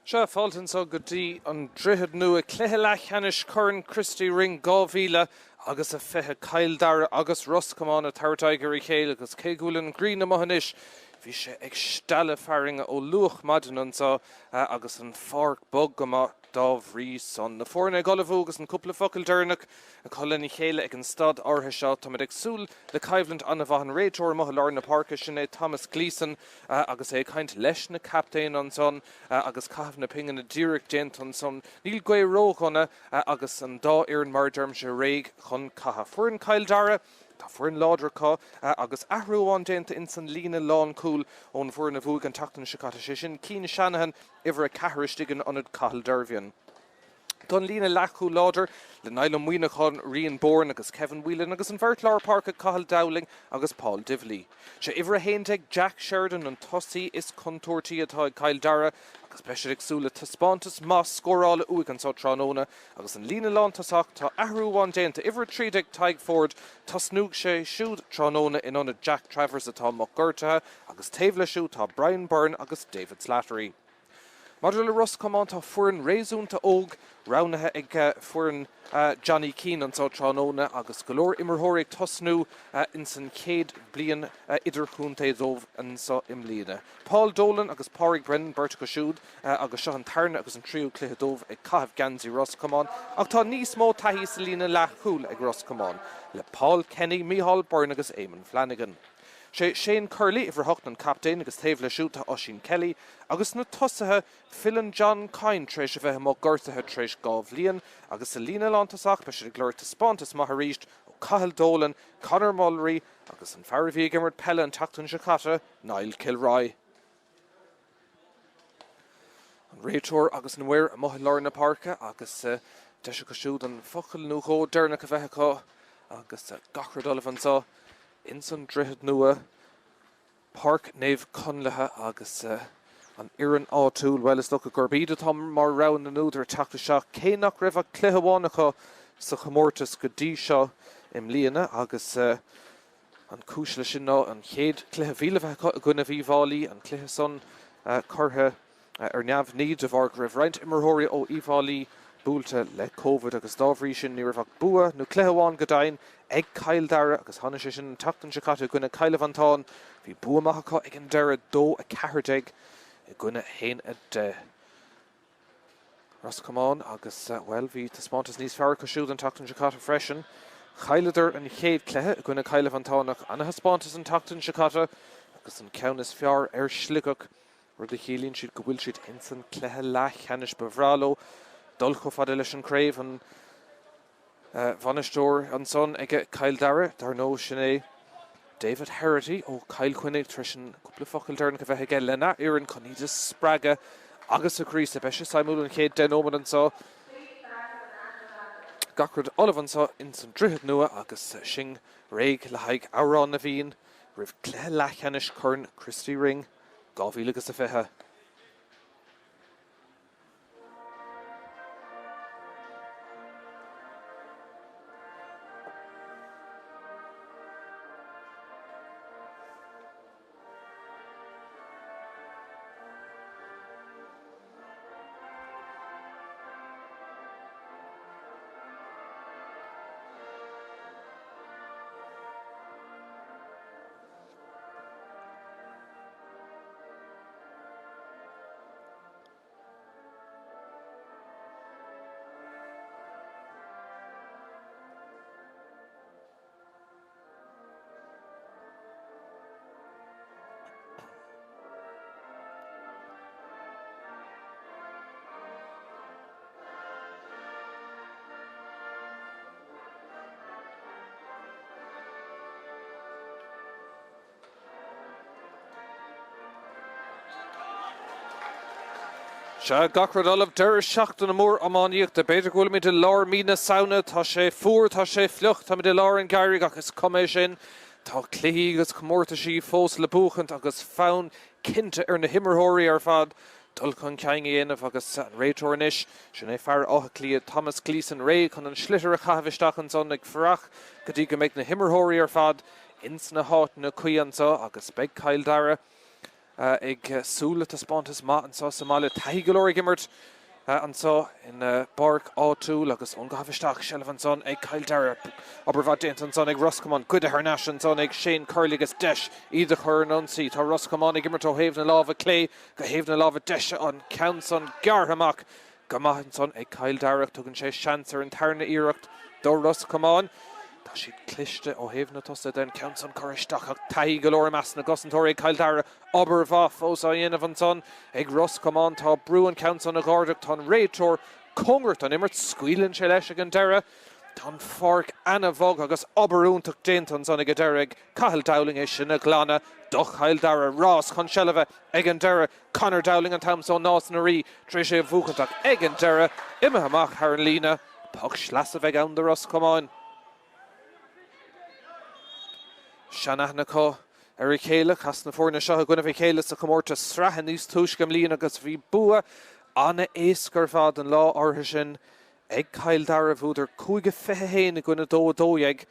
Sea, fáilte anso go dtí an Droichead Nua, cluiche leathcheannais Chorn Christy Ring 2000 agus a 20, Cill Dara agus Ros Comáin ag tabhairt aghaidh ar a chéile agus cé go bhfuil an ghrian amuigh anois, bhí sé ag stealladh fearthainne ó luath maidin anso agus an pháirc bog go maith dá bhrí san. Na foirne ag ullmhú agus an cúpla focal deireanach acu lena chéile ag an staid áirithe seo. Táimid ag súil le coimhlint an-mhaith. An réiteoir amuigh i lár na páirce, sin é Thomas Gleeson agus é ag caint leis na captaein ansan agus caitheamh na pingine díreach déanta ansan. Níl gaoth ródhona agus an dá fhoireann, mar a deirimse, réidh chun catha. Foireann Chill Dara, tá foireann láidir acu agus athrú amháin déanta ins an líne lánchúil ón bhfoireann a bhuaigh an tseachtain seo caite, sé sin Cian Shanahan, uimhir 4 istigh in ionad Cathal Dervian. Tá an líne leathchúil láidir le Niall Ó Muíneacháin, Rian Bourne agus Kevin Whelan agus an bheirt lár páirce Cathal Dowling agus Paul Divilly. Sé uimhir 11 Jack Sheridan an tosaí is contúirtí atá ag Cill Dara agus beidh siad ag súil le taispeántas maith scórála uaidh anso tráthnóna agus an líne lántosach tá athrú amháin déanta, uimhir 13 Tadhg Forde, tosnóidh sé siúd tráthnóna in ionad Jack Travers atá amuigh gortaithe agus taobh leis siúd tá Brian Byrne agus David Slattery. Maidir le Ros Comáin, tá foireann réasúnta óg roghnaithe ag foireann Johnny Keane anso tráthnóna agus go leor imreoirí ag tosnú ins an chéad bliain idirchontae dóibh anso i mbliana. Paul Dolan agus Pádraig Brennan, beirt acu siúd agus seo an tarna agus an tríú cluiche dóibh ag caitheamh geansaí Ros Comáin ach tá níos mó taithí sa líne leathchúil ag Ros Comáin le Paul Kenny, Micheál Byrne agus Eamon Flanagan. Sé Shane Curley, uimhir 8, an captaen agus taobh leis siúd tá Oisín Kelly agus na tosaithe filleann John Coyne tar éis a bheith amuigh gortaithe tar éis 2 bhliain agus sa líne lántosach beidh siad ag lorg taispeántas maith arís ó Cathal Dolan, Conor Mulry agus an fear a bhí ag imirt peile an tseachtain seo caite, Niall Kilroy. An réiteoir agus na maoir amuigh i lár na páirce agus deis acu siúd an focal nó dhó deireanach a bheith acu agus gach rud ullamh anseo ins an Droichead Nua, Páirc Naomh Conlaithe agus an fhoireann áitiúil, bhuel is dócha gurb iad atá mar rogha na n-údar teacht isteach cé nach raibh ach cluiche amháin acu sa chomórtas go dtí seo i mbliana agus An cúis leis sin ná an chéad cluiche a bhí le bheith acu i gcoinnibh Uíbh Fháilí, an cluiche san curtha ar neamhní de bharr go raibh roinnt imreoirí ó Uíbh Fháilí buailte le Covid agus dá bhrí sin ní raibh ach bua nó cluiche amháin go deimhin ag Cill Dara agus tháinig sé sin an tseachtain seo caite i gcoinne Cill Mhantáin. Bhí bua maith acu ag an deireadh, 2, 14 i gcoinne 1, 10. Ros Comáin agus, bhuel, bhí taispeántas níos fearr acu siúd an tseachtain seo caite freisin. Chailleadar an chéad cluiche i gcoinne Cill Mhantáin ach ana-thaispeántas an tseachtain seo caite agus an ceann is fearr ar Sligeach, rud a chiallaíonn siad go bhfuil siad ins an cluiche leathcheannais. Ba bhreá leo dul chomh fada leis an craobh. An. Bainisteoir ansan ag Cill Dara, dar ndóigh, sin é David Herity ó Chill Chainnigh tar éis an cúpla focal deireanach a bheith aige lena fhoireann chun iad a spreagadh agus a ghríosadh. Beidh sé suimiúil an chéad 10 nóiméad anso. Gach rud ullamh anso ins an Droichead Nua agus sinn réidh le haghaidh Amhrán na bhFiann roimh chluiche leathcheannais Chorn Christy Ring 2020. Sea, gach rud ullamh, deireadh seachtaine mór iománaíochta. B'fhéidir go bhfuilimid i lár mí na Samhna, tá sé fuar, tá sé fliuch, táimid i lár an gheimhridh ach is cuma é sin. Tá cluichí agus comórtaisí fós le buachaint agus fonn cinnte ar na himreoirí ar fad dul chun cinn a dhéanamh agus an réiteoir anois, sin é fear Átha Cliath, Thomas Gleeson, réidh chun an sliotar a chaitheamh isteach ansan ag fanacht go dtí go mbeidh na himreoirí ar fad ins na háiteanna cuí anso agus beidh Cill Dara. ag súil le taispeántas maith anseo sa mbaile. Taithí go leor ag imirt anseo ina bpáirc áitiúil agus ón gcaitheamh isteach, seilbh ansan ag Cill Dara. Obair mhaith déanta ansan ag Ros Comáin. Goidte thar n-ais ansan ag Shane Curley agus deis iad a chur ar an ionsaí. Tá Ros Comáin ag imirt ó thaobh na láimhe clé go thaobh na láimhe deise. An ceann san gearrtha amach Go maith ansan ag Cill Dara. Tugann sé seans ar an tarna iarracht do Ros Comáin. Tá siad cliste ó thaobh na tosaithe den ceann san curtha isteach ach taithí go leor i measc na gcosantóirí ag Cill Dara. Obair mhaith fós á dhéanamh ansan ag Ros Comáin. Tá brú an ceann san a dh'ardú. Tá an réiteoir cóngarach don imirt. Scaoileann sé leis ag an deireadh. Tá an pháirc ana-bhog agus obair iontach déanta ansan ag an deireadh ag Cathal Dowling é sin a ghlanadh do Chill Dara. Rás chun seilbhe ag an deireadh. Conor Dowling an t-am so Nás na Rí tar éis é a bhuachaint ach ag an deireadh, imithe amach thar an líne, poc sleasa a bheidh ann do Ros Comáin. Seanaithne acu ar a chéile, chas na foirne seo i gcoinnibh a chéile sa chomórtas sraithe níos túisce i mbliana agus bhí bua an-éasca ar fad an lá áirithe sin ag Cill Dara. Bhuadar 5-21 i gcoinne 2-12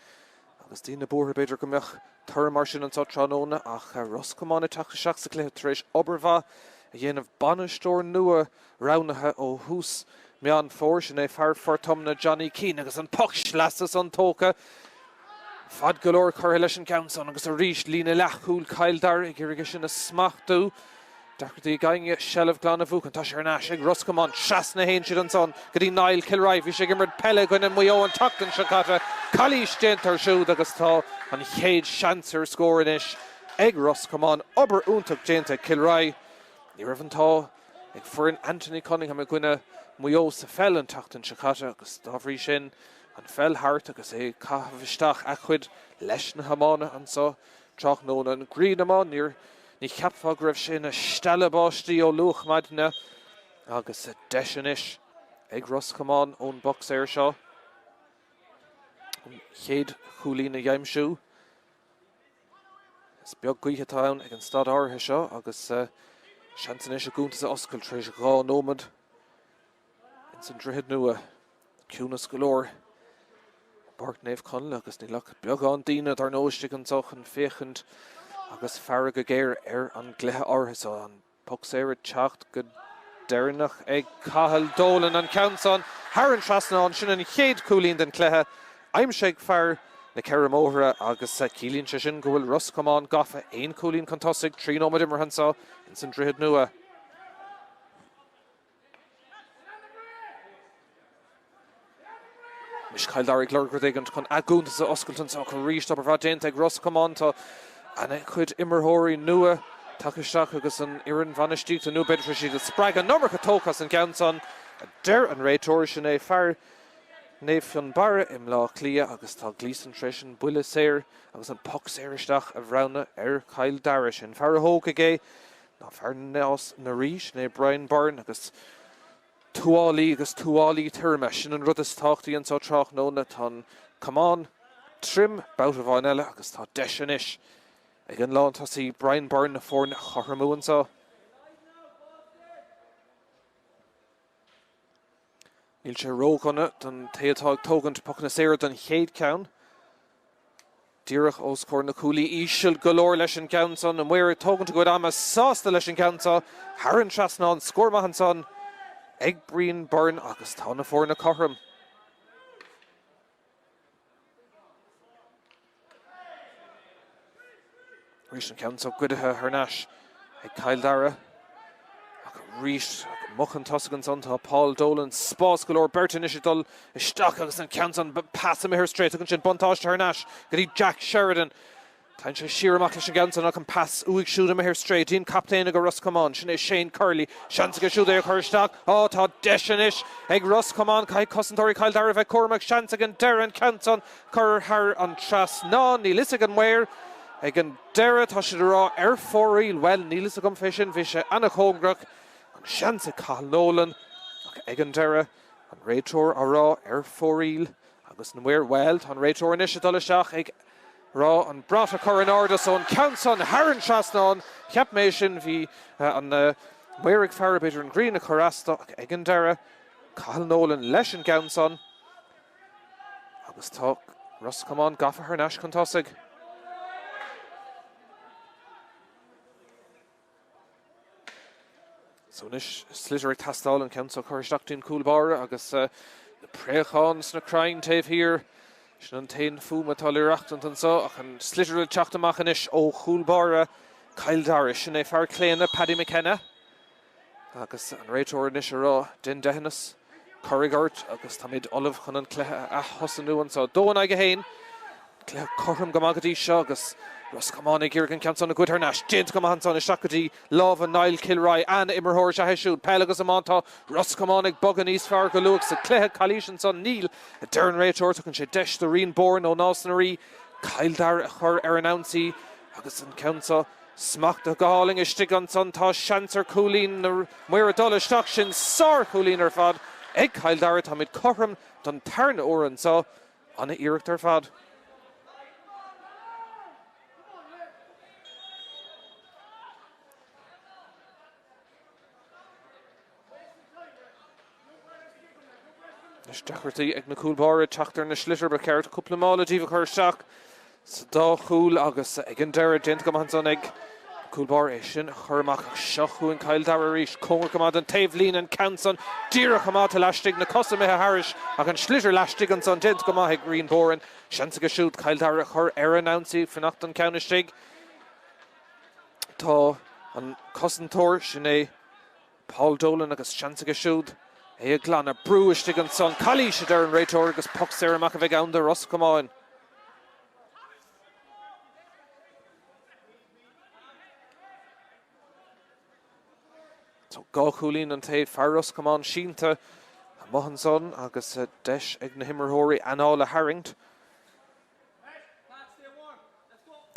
agus daoine buartha b'fhéidir go mbeadh toradh mar sin anseo tráthnóna ach Ros Comáin ag teacht isteach sa chluiche tar éis obair mhaith a dhéanamh. Bainisteoir nua roghnaithe ó thús Meán Fómhair, sin é fear Phort Omna Johnny Keane agus an poc sleasa san tógtha. Fad go leor curtha leis an gceann san agus arís líne leathchúil Chill Dara ag iarraidh é sin a smachtú. Deacrachtaí ag éinne seilbh glan a bhuachan. Tá sé thar n-ais ag Ros Comáin. Trasna a théann siad ansan go dtí Niall Kilroy. Bhí sé ag imirt peile i gcoinne Mhaigh Eo an tseachtain seo caite. Calaois déanta air siúd agus tá an chéad seans ar scór anois ag Ros Comáin. Obair iontach déanta ag Kilroy. Ní raibh an t-ádh ag foireann Anthony Cunningham i gcoinne Mhaigh Eo sa pheil an tseachtain seo caite agus dá bhrí sin an pheil thart agus é ag caitheamh isteach a chuid leis na hiománaithe anseo tráthnóna. An ghrian amuigh, níor, ní cheapfá go raibh sé ina stealladh báistí ó luath maidine agus deis anois ag Ros Comáin ón bpoc saor seo an chéad chúilín a aimsiú. Is beag gaoth atá ann ag an staid áirithe seo agus seans anois a gcuntas a oscailt tar éis 2 nóiméad ins an Droichead Nua. Ciúnas go leor i bPáirc Naomh Conaill agus níl ach beagán daoine dar ndóigh istigh anseo chun féachaint agus faire go géar ar an gcluiche áirithe seo. An Poc saor ag teacht go deireanach ag Cathal Dolan. An ceann san thar an trasnán. Sin an chéad chúilín den chluiche. Aimsithe ag fear na Ceithre mBóithre agus ciallaíonn sé sin go bhfuil Ros Comáin gafa aon chúilín chun tosaigh. 3 nóiméad imeartha anseo ins an Droichead Nua. Anois Cill Dara ag lorg rud éigin chun a gcuntas a oscailt anseo ach arís obair mhaith déanta ag Ros Comáin. Tá ana-chuid imreoirí nua tagtha isteach agus an fhoireann bhainistíochta nua b'fhéidir tar éis iad a spreagadh. An iomarca tógtha as an gceann san, a deir an réiteoir. Sin é fear Naomh Fionnbarra i mBleá Cliath agus tá Gleeson tar éis an buille saor agus an poc saor isteach a bhronnadh ar Chill Dara. Sin fear a thógfaidh é ná fear Nás na Rí, sin é Brian Byrne agus tuáillí agus tuáillí tirime, sin an rud is tábhachtaí anseo tráthnóna. Tá an camán tirim babhta amháin eile agus tá deis anois ag an lántosaí Brian Byrne na foirne a chothromú anseo. Níl sé ródhona don té atá ag tógaint pocanna saora don chéad cheann. Díreach os comhair na cuaillí íseal go leor leis an gceann san. Na maoir ag tógaint a gcuid ama sásta leis an gceann seo thar an trasnán. Scór maith ansan ag Brian Byrne agus tá na foirne cothrom. Arís an ceann seo goidte thar n-ais ag Cill Dara. Ach arís amach chun tosaigh ansan tá Paul Dolan. Spás go leor beirt anois ag dul isteach agus an ceann san pas imithe ar strae. Tugann sin buntáiste thar n-ais go dtí Jack Sheridan. Téann sé siar amach leis an gceann san ach an pas uaidh siúd imithe ar strae. Dtí an captaen ag Ros Comáin, sin é Shane Curley. Seans aige siúd é a chur isteach. Á, tá deis anois ag Ros Comáin. Caithfidh cosantóirí Chill Dara a bheith cúramach. Seans ag an deireadh an ceann san cur thar an trasnán. Níl fhios ag an maor ag an deireadh. Tá siad ag rá ar fóraoil. Bhuel, níl fhios agam fé sin. Bhí sé ana-chóngarach. An seans ag Cathal Nolan ach ag an deireadh, an réiteoir á rá ar fóraoil agus na maoir, bhuel, tá an réiteoir anois ag dul isteach ag rá an brat a chur in airde so an ceann san thar an trasnán, cheap mé sin, bhí an maor ag faire b'fhéidir an ghrian a chur as dó ach ag an deireadh, Cathal Nolan leis an gceann san agus tá Ros Comáin gafa thar n-ais chun tosaigh. So anois sliotar ag teastáil, an ceann seo curtha isteach dtí'n cúl báire agus na préacháin sna crainn taobh thiar. Sin an t-aon fuaim atá le aireachtaint anseo ach an sliotar ag teacht amach anois ó chúl báire Chill Dara. Sin é fear Claonadh, Paddy McKenna. Agus an réiteoir anois ag rá, Déan deithneas, corraigh ort agus táimid ullamh chun an cluiche a ath-thosnú anseo. 2 in aghaidh 1. Cluiche cothrom go maith go dtí seo agus Ros Comáin ag iarraidh an ceann san a ghoid thar n-ais. Déanta go maith ansan isteach go dtí lámha Niall Kilroy. An-imreoir is ea é siúd. Peil agus iomáint tá Ros Comáin ag bogadh níos fearr go luath sa cluiche. Calaois ansan níl, a deir an réiteoir. Tugann sé deis do Rian Boran ó Nás na Rí Cill Dara a chur ar an ionsaí agus an ceann seo smachtaithe go hálainn istigh ansan. Tá seans ar chúilín na maoir ag dul isteach. Sin sár-chúilín ar fad ag Cill Dara. Táimid cothrom don tarna uair anseo. Ana-iarracht ar fad. Anois deacrachtaí ag na cúl báire teacht ar na sliotair ba cheart cúpla mála díobh a chur isteach sa dá chúl agus ag an deireadh déanta go maith ansan ag cúl báire é sin a chur amach ach seo chugainn Cill Dara arís cóngarach go maith don taobh líne an ceann san díreach amach laistigh na cosa imithe thairis ach an sliotar laistigh ansan déanta go maith ag Rian Boran seans aige siúd Cill Dara a chur ar an ionsaí fanacht an ceann istigh tá an cosantóir sin é Paul Dolan agus seans aige siúd é a ghlanadh. Brú istigh ansan. Calaois, a deir an réiteoir agus poc saor amach a bheidh ann do Ros Comáin. So 2 chúilín an taobh fear Ros Comáin sínte amuigh ansan agus deis ag na himreoirí anáil a tharraingt.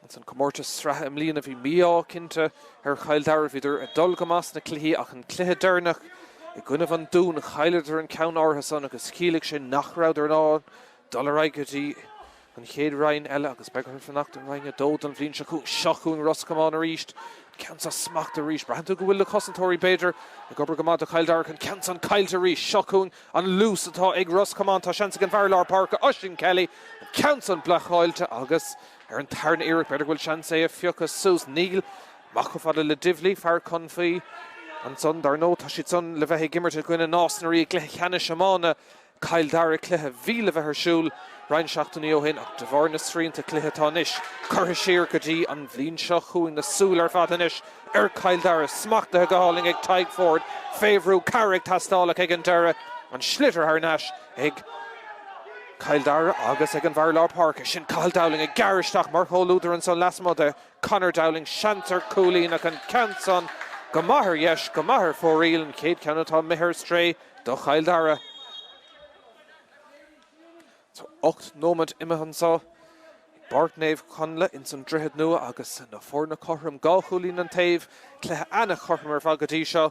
Ins an comórtas sraithe i mbliana bhí mí-ádh cinnte ar Chill Dara. Bhíodar ag dul go maith sna cluichí ach an cluiche deireanach i gcoinnibh an Dúin chailleadar an ceann áirithe san agus chiallaigh sé nach rabhadar in ann dul ar aghaidh go dtí an chéad roinn eile agus beidh orthu fanacht i Roinn 2 don bhliain seo chugainn. Seo chugainn Ros Comáin arís. An ceann seo smachtaithe arís. Braitheann tú go bhfuil na cosantóirí b'fhéidir ag obair go maith do Chill Dara. An ceann san caillte arís. Seo chugainn An luas atá ag Ros Comáin, tá seans ag an bhfear lár páirce, Oisín Kelly, an ceann san blocáilte agus ar an tarna iarracht, b'fhéidir go bhfuil seans é a phiocadh suas. Níl. Amach chomh fada le Divilly, fear Confaí ansan. Dar ndóigh, tá siad san le bheith ag imirt i gcoinne Nás na Rí i gcluiche ceannais iomána Chill Dara, cluiche a bhí le bheith ar siúl roinnt seachtainí ó shin ach de bharr na srianta, cluiche atá anois curtha siar go dtí an bhliain seo chugainn. Na súile ar fad anois ar Chill Dara, smachtaithe go hálainn ag Tadhg Forde, fé bhrú, cabhair ag teastáil ach ag an deireadh, an sliotar thar n-ais ag Cill Dara agus ag an bhfear lár páirce, sin Cathal Dowling ag gearradh isteach mar chomhluadar ansan lasmuigh de Conor Dowling, seans ar chúilín ach an ceann san go maith ar dheis, go maith ar fóraoil, an chéad cheann atá imithe ar strae do Chill Dara. Tá 8 nóiméad imithe anseo i bPáirc Naomh Conlath ins an Droichead Nua agus na foirne cothrom, 2 chúilín an taobh, cluiche ana-chothrom ar fad go dtí seo.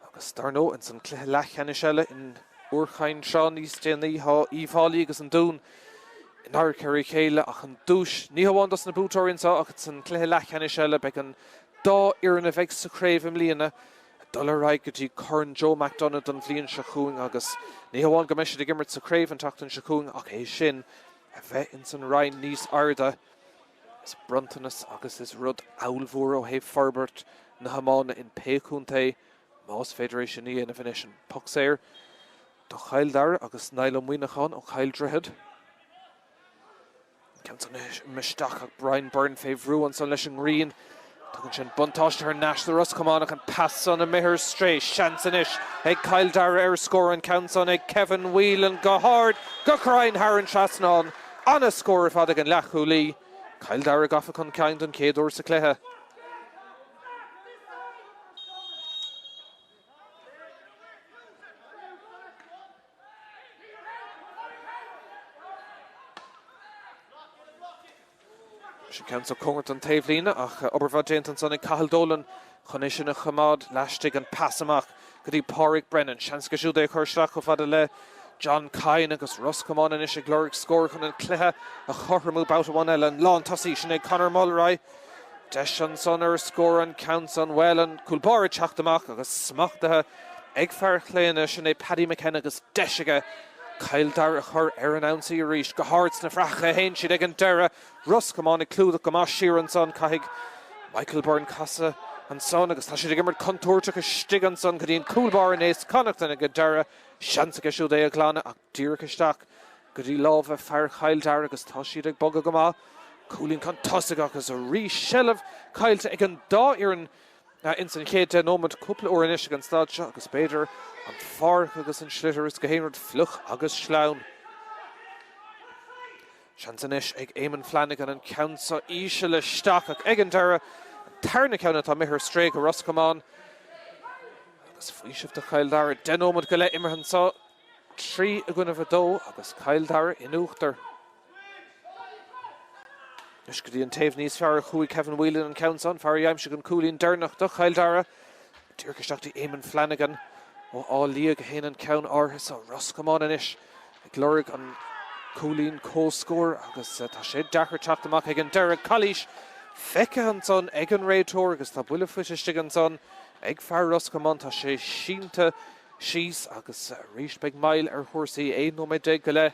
Agus dar ndóigh ins an cluiche leathcheannais eile in Iúr Chinn Trá níos déanaí tá Uíbh Fhailí agus an Dún in adharca ar a chéile ach an duais ní hamháin dos na buaiteoirí anseo ach ins an cluiche leathcheannais eile beidh an dá fhoireann a bheidh sa chraobh i mbliana ag dul ar aghaidh go dtí Corn Joe McDonagh don bhliain seo chugainn agus ní hamháin go mbeidh siad ag imirt sa chraobh an tseachtain seo chugainn ach é sin a bheith ins an roinn níos airde is bronntanas agus is rud ollmhór ó thaobh forbairt na hiomána in pé contae más féidir é sin a dhéanamh anois. An poc saor do Chill Dara agus Niall Ó Muíneacháin ó Chill Droichead. Ceann san isteach ach Brian Byrne fé bhrú ansan leis an ngrian. Tugann sin buntáiste thar n-ais do Ros Comáin ach an pas san imithe ar strae. Seans anois ag Cill Dara ar scór an ceann san ag Kevin Whelan go hard go cruinn thar an trasnán. Ana-scór ar fad ag an leathchúlaí. Cill Dara gafa chun cinn don chéad uair sa chluiche. Sin ceann seo cóngarach don taobhlíne ach obair mhaith déanta ansan ag Cathal Dolan chun é sin a choimeád laistigh an pas amach go dtí Pádraig Brennan. Seans aige siúd é a chur isteach chomh fada le John Kyne agus Ros Comáin anois ag lorg scór chun an cluiche a chothromú babhta amháin eile. An lántosaí sin é Conor Mulroy. Deis ansan ar scór an ceann san. Bhuel, an cúl báire ag teacht amach agus smachtaithe ag fear Chlaonadh, sin é Paddy McKenna agus deis aige Cill Dara a chur ar an ionsaí arís. Go hard sna fraitheacha a théann siad ag an deireadh. Ros Comáin ag clúdach go maith siar ansan. Caithfidh Michael Byrne casadh. ansan agus tá siad ag imirt contúirteach istigh ansan go dtí an cúl báire Naas Connaughton ag an deireadh. Seans aige siúd é a ghlanadh ach díreach isteach go dtí lámha fear Chill Dara agus tá siad ag bogadh go maith. Cúilín chun tosaigh agus arís seilbh caillte ag an dá fhoireann ins an chéad 10 nóiméad cúpla uair anois ag an staid seo agus b'fhéidir an pháirc agus an sliotar is gach aon rud fliuch agus sleamhain. Seans anois ag Eamon Flanagan an ceann seo íseal isteach ach ag an deireadh an tarna ceann atá imithe ar strae go Ros Comáin agus faoiseamh do Chill Dara. 10 nóiméad go leith imeartha anseo, 3 i gcoinnibh 2 agus Cill Dara in uachtar. Anois go dtí an taobh níos fearr a chuaigh Kevin Whelan an ceann seo, an fear a d'aimsigh an cúilín deireanach do Chill Dara. Díreach isteach dtí Eamon Flanagan ó Áth Liag a théann an ceann áirithe seo. Ros Comáin anois ag lorg an cúilín comhscóir agus tá sé deacair teacht amach ag an deireadh. Calaois feicthe ansan ag an réiteoir agus tá buille faighte istigh ansan ag fear Ros Comáin. Tá sé sínte síos agus arís beidh moill ar chúrsaí. 11 nóiméad go leith.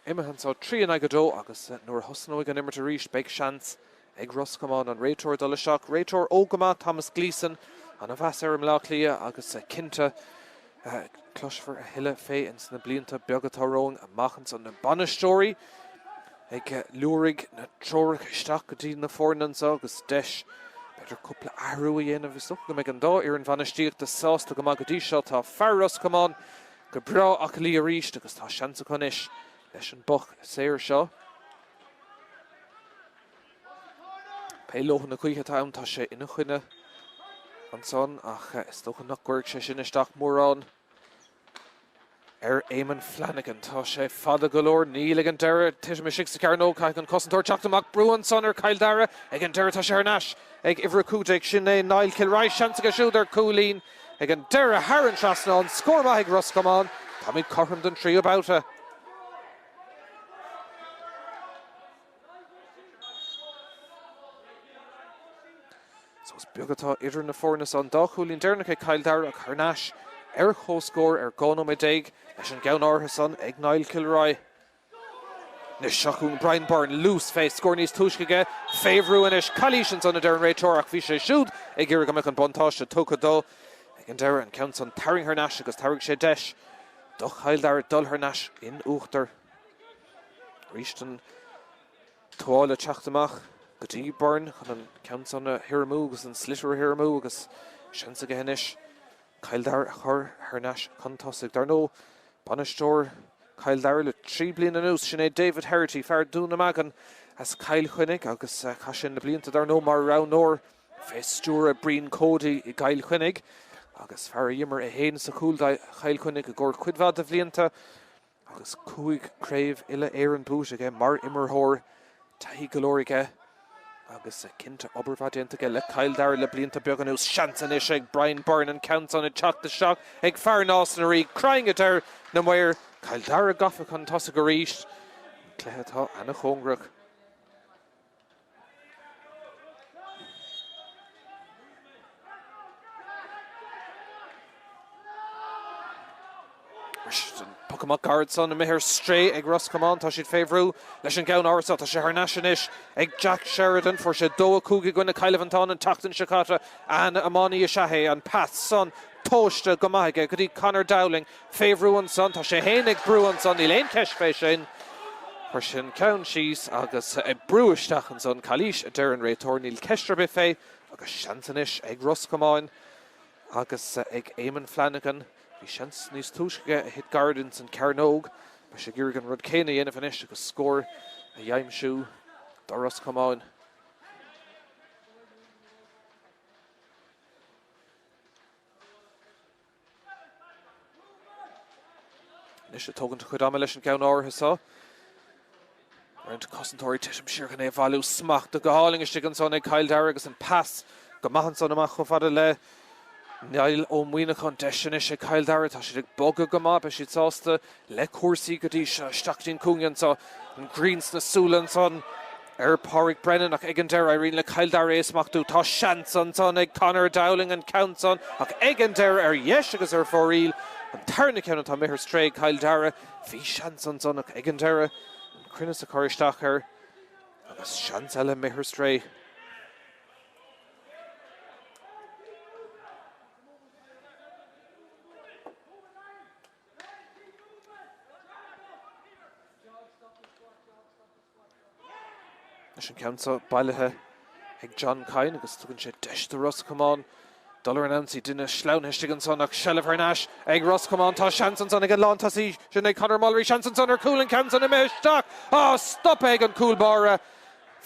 Imithe anseo, 3 in aghaidh 2 agus nuair a thosnóidh an imirt arís beidh seans ag Ros Comáin an réiteoir dul isteach. Réiteoir óg go maith, Thomas Gleeson, ana-mheas air i mBleá Cliath agus cinnte cloisfear a thuilleadh fé ins na blianta beaga atá romhainn amach anseo. Na bainisteoirí ag liúirigh na treorach isteach go dtí na foirne anseo agus deis b'fhéidir cúpla athrú a dhéanamh. Is dócha go mbeidh an dá fhoireann bhainistíochta sásta go maith go dtí seo. Tá fear Ros Comáin Go breá aclaí arís agus tá seans acu anois leis an bpoc saor seo. Pé leoithne na gaoithe atá ann tá sé ina choinne ansan ach is dócha nach gcuirfidh sé sin isteach mórán ar Eamon Flanagan. Tá sé fada go leor, níl ag an deireadh. Titim istigh sa chearnóg, caithfidh an cosantóir teacht amach. Brú ansan ar Chill Dara ag an deireadh tá sé thar n-ais ag uimhir 15. Sin é Niall Kilroy. Seans aige siúd ar chúilín. Ag an deireadh, thar an trasnán, scór maith ag Ros Comáin. Táimid cothrom don tríú babhta. So is beag atá idir na foirne seo. An dá chúilín deireanach ag Cill Dara ach thar n-ais ar chomhscór ar 12 nóiméad leis an gceann áirithe san ag Niall Kilroy. Anois seo chugainn Brian Byrne, luas fé, scór níos túisce aige, fé bhrú anois, calaois ansan a deir an réiteoir ach bhí sé siúd ag iarraidh go mbeadh an buntáiste tugtha dó ag an deireadh. An ceann san tarraingthe thar n-ais agus tabharfaidh sé deis do Chill Dara dul thar n-ais in uachtar. Arís an tuáille teacht amach go dtí Byrne chun an ceann san a thirimú agus an sliotar a thirimú agus seans aige anois Cill Dara a chur thar n-ais chun tosaigh. Dar ndóigh, bainisteoir Chill Dara le 3 bliana anuas, sin é David Herity, fear Dún na Magan as Cill Chainnigh agus chaith sé na blianta, dar ndóigh, mar roghnóir fé stiúradh Brian Cody i gCill Chainnigh agus fear a d'imir é féin sa chúl do Chill Chainnigh i gcomhair cuid mhaith de bhlianta. Agus 5 craobh uile-Éireann buaite aige mar imreoir, taithí go leor aige agus cinnte obair mhaith déanta aige le Cill Dara le blianta beaga anuas. Seans anois ag Brian Byrne an ceann san ag teacht isteach ag fear Nás na Rí. Crainn a deir na maoir. Cill Dara gafa chun tosaigh arís. An cluiche atá ana-chóngarach. An poc amach gairid san imithe ar strae ag Ros Comáin. Tá siad fé bhrú leis an gceann áirithe. Tá sé thar n-ais anois ag Jack Sheridan. Fuair sé 2-5 i gcoinne Cill Mhantáin an tseachtain seo caite. An-iománaí is ea é. An pas san tomhaiste go maith aige go dtí Conor Dowling. Fé bhrú ansan, tá sé fhéin ag brú ansan, níl aon cheist fé sin. Chuir sé an ceann síos agus ag brú isteach ansan, calaois a deir an réiteoir, níl ceist ar bith fé agus seans anois ag Ros Comáin agus ag Eamon Flanagan. Bhí seans níos túisce aige a thit gairid ins an cearnóg. Beidh sé ag iarraidh an rud céanna a dhéanamh anois agus scór a aimsiú do Ros Comáin. Anois ag tógaint a chuid ama leis an gceann áirithe seo. Roinnt cosantóirí titim siar chun é a bhailiú. Smachta go hálainn istigh ansan ag Cill Dara agus an pas go maith ansan amach chomh fada le Niall Ó Muíneacháin. Deis anois ag Cill Dara. Tá siad ag bogadh go maith. Beidh siad sásta le cúrsaí go dtí seo. Isteach go dtí an cúinne anso. An ghrian sna súile ansan ar Pádraig Brennan ach ag an deireadh éiríonn le Cill Dara é a smachtú. Tá seans ansan ag Conor Dowling an ceann san ach ag an deireadh ar dheis agus ar fóraoil an tarna ceann atá imithe ar strae ag Cill Dara. Bhí seans ansan ach ag an deireadh an cruinneas a chur isteach air agus seans eile imithe ar strae. Anois an ceann seo bailithe ag John Kyne agus tugann sé deis do Ros Comáin dul ar an ionsaí. Duine sleamhnaithe istigh ansan ach seilbh thar n-ais ag Ros Comáin. Tá seans ansan ag an lántosaí sin ag Conor Mullery. Seans ansan ar chúl an ceann san imithe isteach. Á, stoptha ag an cúl báire.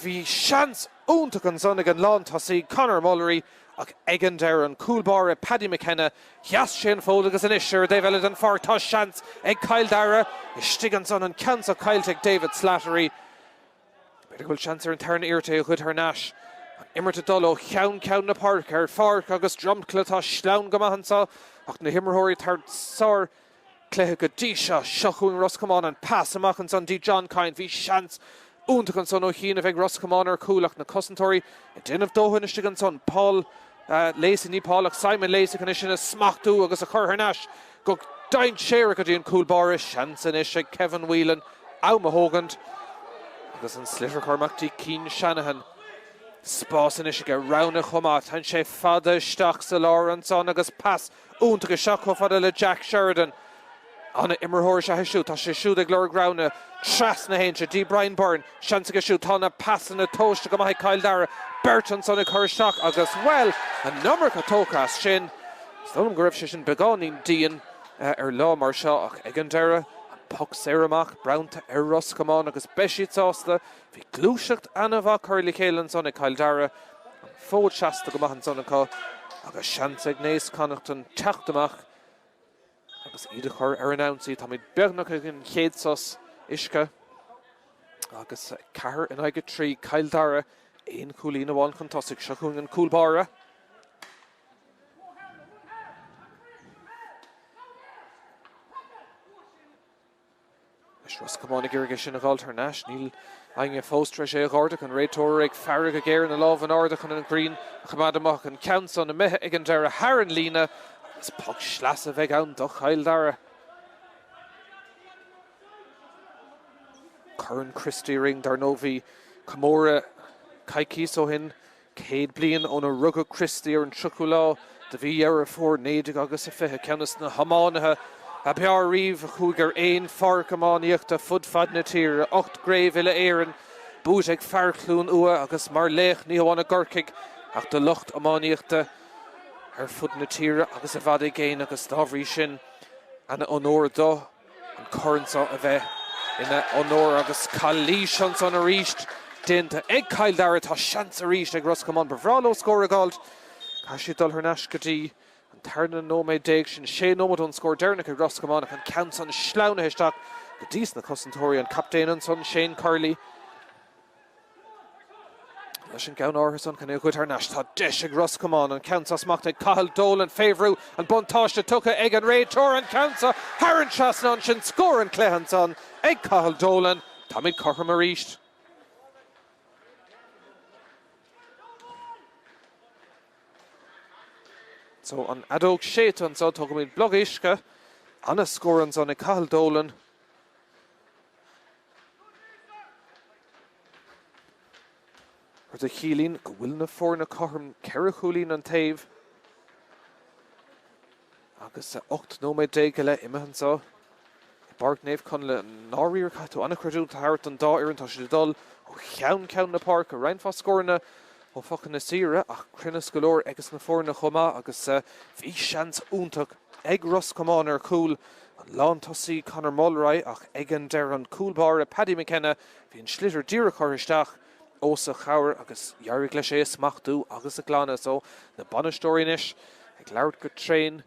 Bhí seans iontach ansan ag an lántosaí Conor Mullery ach ag an deireadh an cúl báire Paddy McKenna, sheas sé an fód agus anois ar an dtaobh eile den pháirc tá seans ag Cill Dara. Istigh ansan an ceann seo caillte ag David Slattery. B'fhéidir go bhfuil seans ar an tarna iarracht é a ghoid thar n-ais. An imirt ag dul ó cheann ceann na páirce ar pháirc agus dromchla atá sleamhain go maith anseo ach na himreoirí ag tabhairt sár chluiche go dtí seo. Seo chugainn Ros Comáin an pas amach ansan dtí John Kyne. Bhí seans iontach ansan ó chianaibh ag Ros Comáin ar chúl ach na cosantóirí ag déanamh dóthain istigh ansan. Paul Lacey, ní Paul ach Simon Lacey chun é sin a smachtú agus a chur thar n-ais go dainséarach go dtí an cúl báire. Seans anois ag Kevin Whelan am a thógaint agus an sliotar a chur amach dtí Cian Shanahan. Spás anois aige, roghanna chomh maith. Téann sé fada isteach sa lár ansan agus pas iontach isteach chomh fada le Jack Sheridan. Ana-imreoir is ea é siúd. Tá sé siúd ag lorg roghanna trasna théann sé dtí Brian Byrne. Seans aige siúd. Tá na pasanna tomhaiste go maith ag Cill Dara. Beirt ansan ag cur isteach agus, bhuel, an iomarca tógtha as sin. Is dóigh liom go raibh sé sin beagáinín dian ar lá mar seo ach ag an deireadh, an poc saor amach bronnta ar Ros Comáin agus beidh siad sásta. Bhí gluaiseacht ana-mhaith curtha le chéile ansan ag Cill Dara. An fód seasta go maith ansan acu agus seans ag Naomh Connachtan teacht amach agus iad a chur ar an ionsaí. Táimid beagnach ag an chéad sos uisce agus 4 in aghaidh 3, Cill Dara aon chúilín amháin chun tosaigh. Seo chugainn an cúl báire. Anois Ros Comáin ag iarraidh é sin a dh'fháilt thar n-ais. Níl éinne fós tar éis é a dh'ardú. An réiteoir ag faire go géar, na lámha in airde chun an ghrian a choimeád amach. An ceann san imithe ag an deireadh thar an líne agus poc sleasa a bheidh ann do Chill Dara. Corn Christy Ring, dar ndóigh bhí comóradh coicíos ó shin 100 bliain óna rugadh Christy ar an 30ú lá de mhí Dheireadh Fómhair 19 agus a 20, ceann de na hiománaithe ab fhearr riamh a chuaigh ar aon pháirc iománaíochta fud fad na tíre, 8 gcraobh uile-Éireann buaite ag fear Chluain Ua agus mar laoch ní hamháin i gCorcaigh ach do lucht iománaíochta ar fud na tíre agus i bhfad i gcéin agus dá bhrí sin ana onóir do an corn seo a bheith ina onóir agus calaois ansan arís déanta ag Cill Dara. Tá seans arís ag Ros Comáin. Ba bhreá leo scór a dh'fháilt. Caithfidh siad dul thar n-ais go dtí an tarna nóiméad déag, sin sé nóiméad ón scór deireanach ag Ros Comáin ach an ceann san sleamhnaithe isteach go dtí sna cosantóirí. An captaen ansan, Shane Curley. Leis an gceann áirithe san chun é a ghoid thar n-ais, tá deis ag Ros Comáin an ceann seo smachtaithe ag Cathal Dolan fé bhrú, an buntáiste tugtha ag an réiteoir, an ceann seo thar an trasnán, sin scór an chluiche ansan ag Cathal Dolan. Táimid cothrom arís. So an fheadóg séidte anso, tógfaimid blogh uisce. Ana-scór ansan ag Cathal Dolan. Rud a chiallaíonn go bhfuil na foirne cothrom, 4 chúilín an taobh agus 18 nóiméad go leith imithe anseo i bPáirc Naomh Conlaith. I ndáiríre caithfidh tú an-chreidiúint a thabhairt don dá fhoireann, tá siad ag dul ó cheann ceann na páirce, roinnt mhaith scóranna ó phocanna saora ach cruinneas go leor ages na foirne chomh maith agus bhí seans iontach ag Ros Comáin ar chúl an lántosaí Conor Mulroy ach ag an deireadh an cúl báire Paddy McKenna bhí an sliotar díreach curtha isteach os a chomhair agus d'éirigh leis é a smachtú agus a ghlanadh. So na bainisteoirí anois ag labhairt go tréan.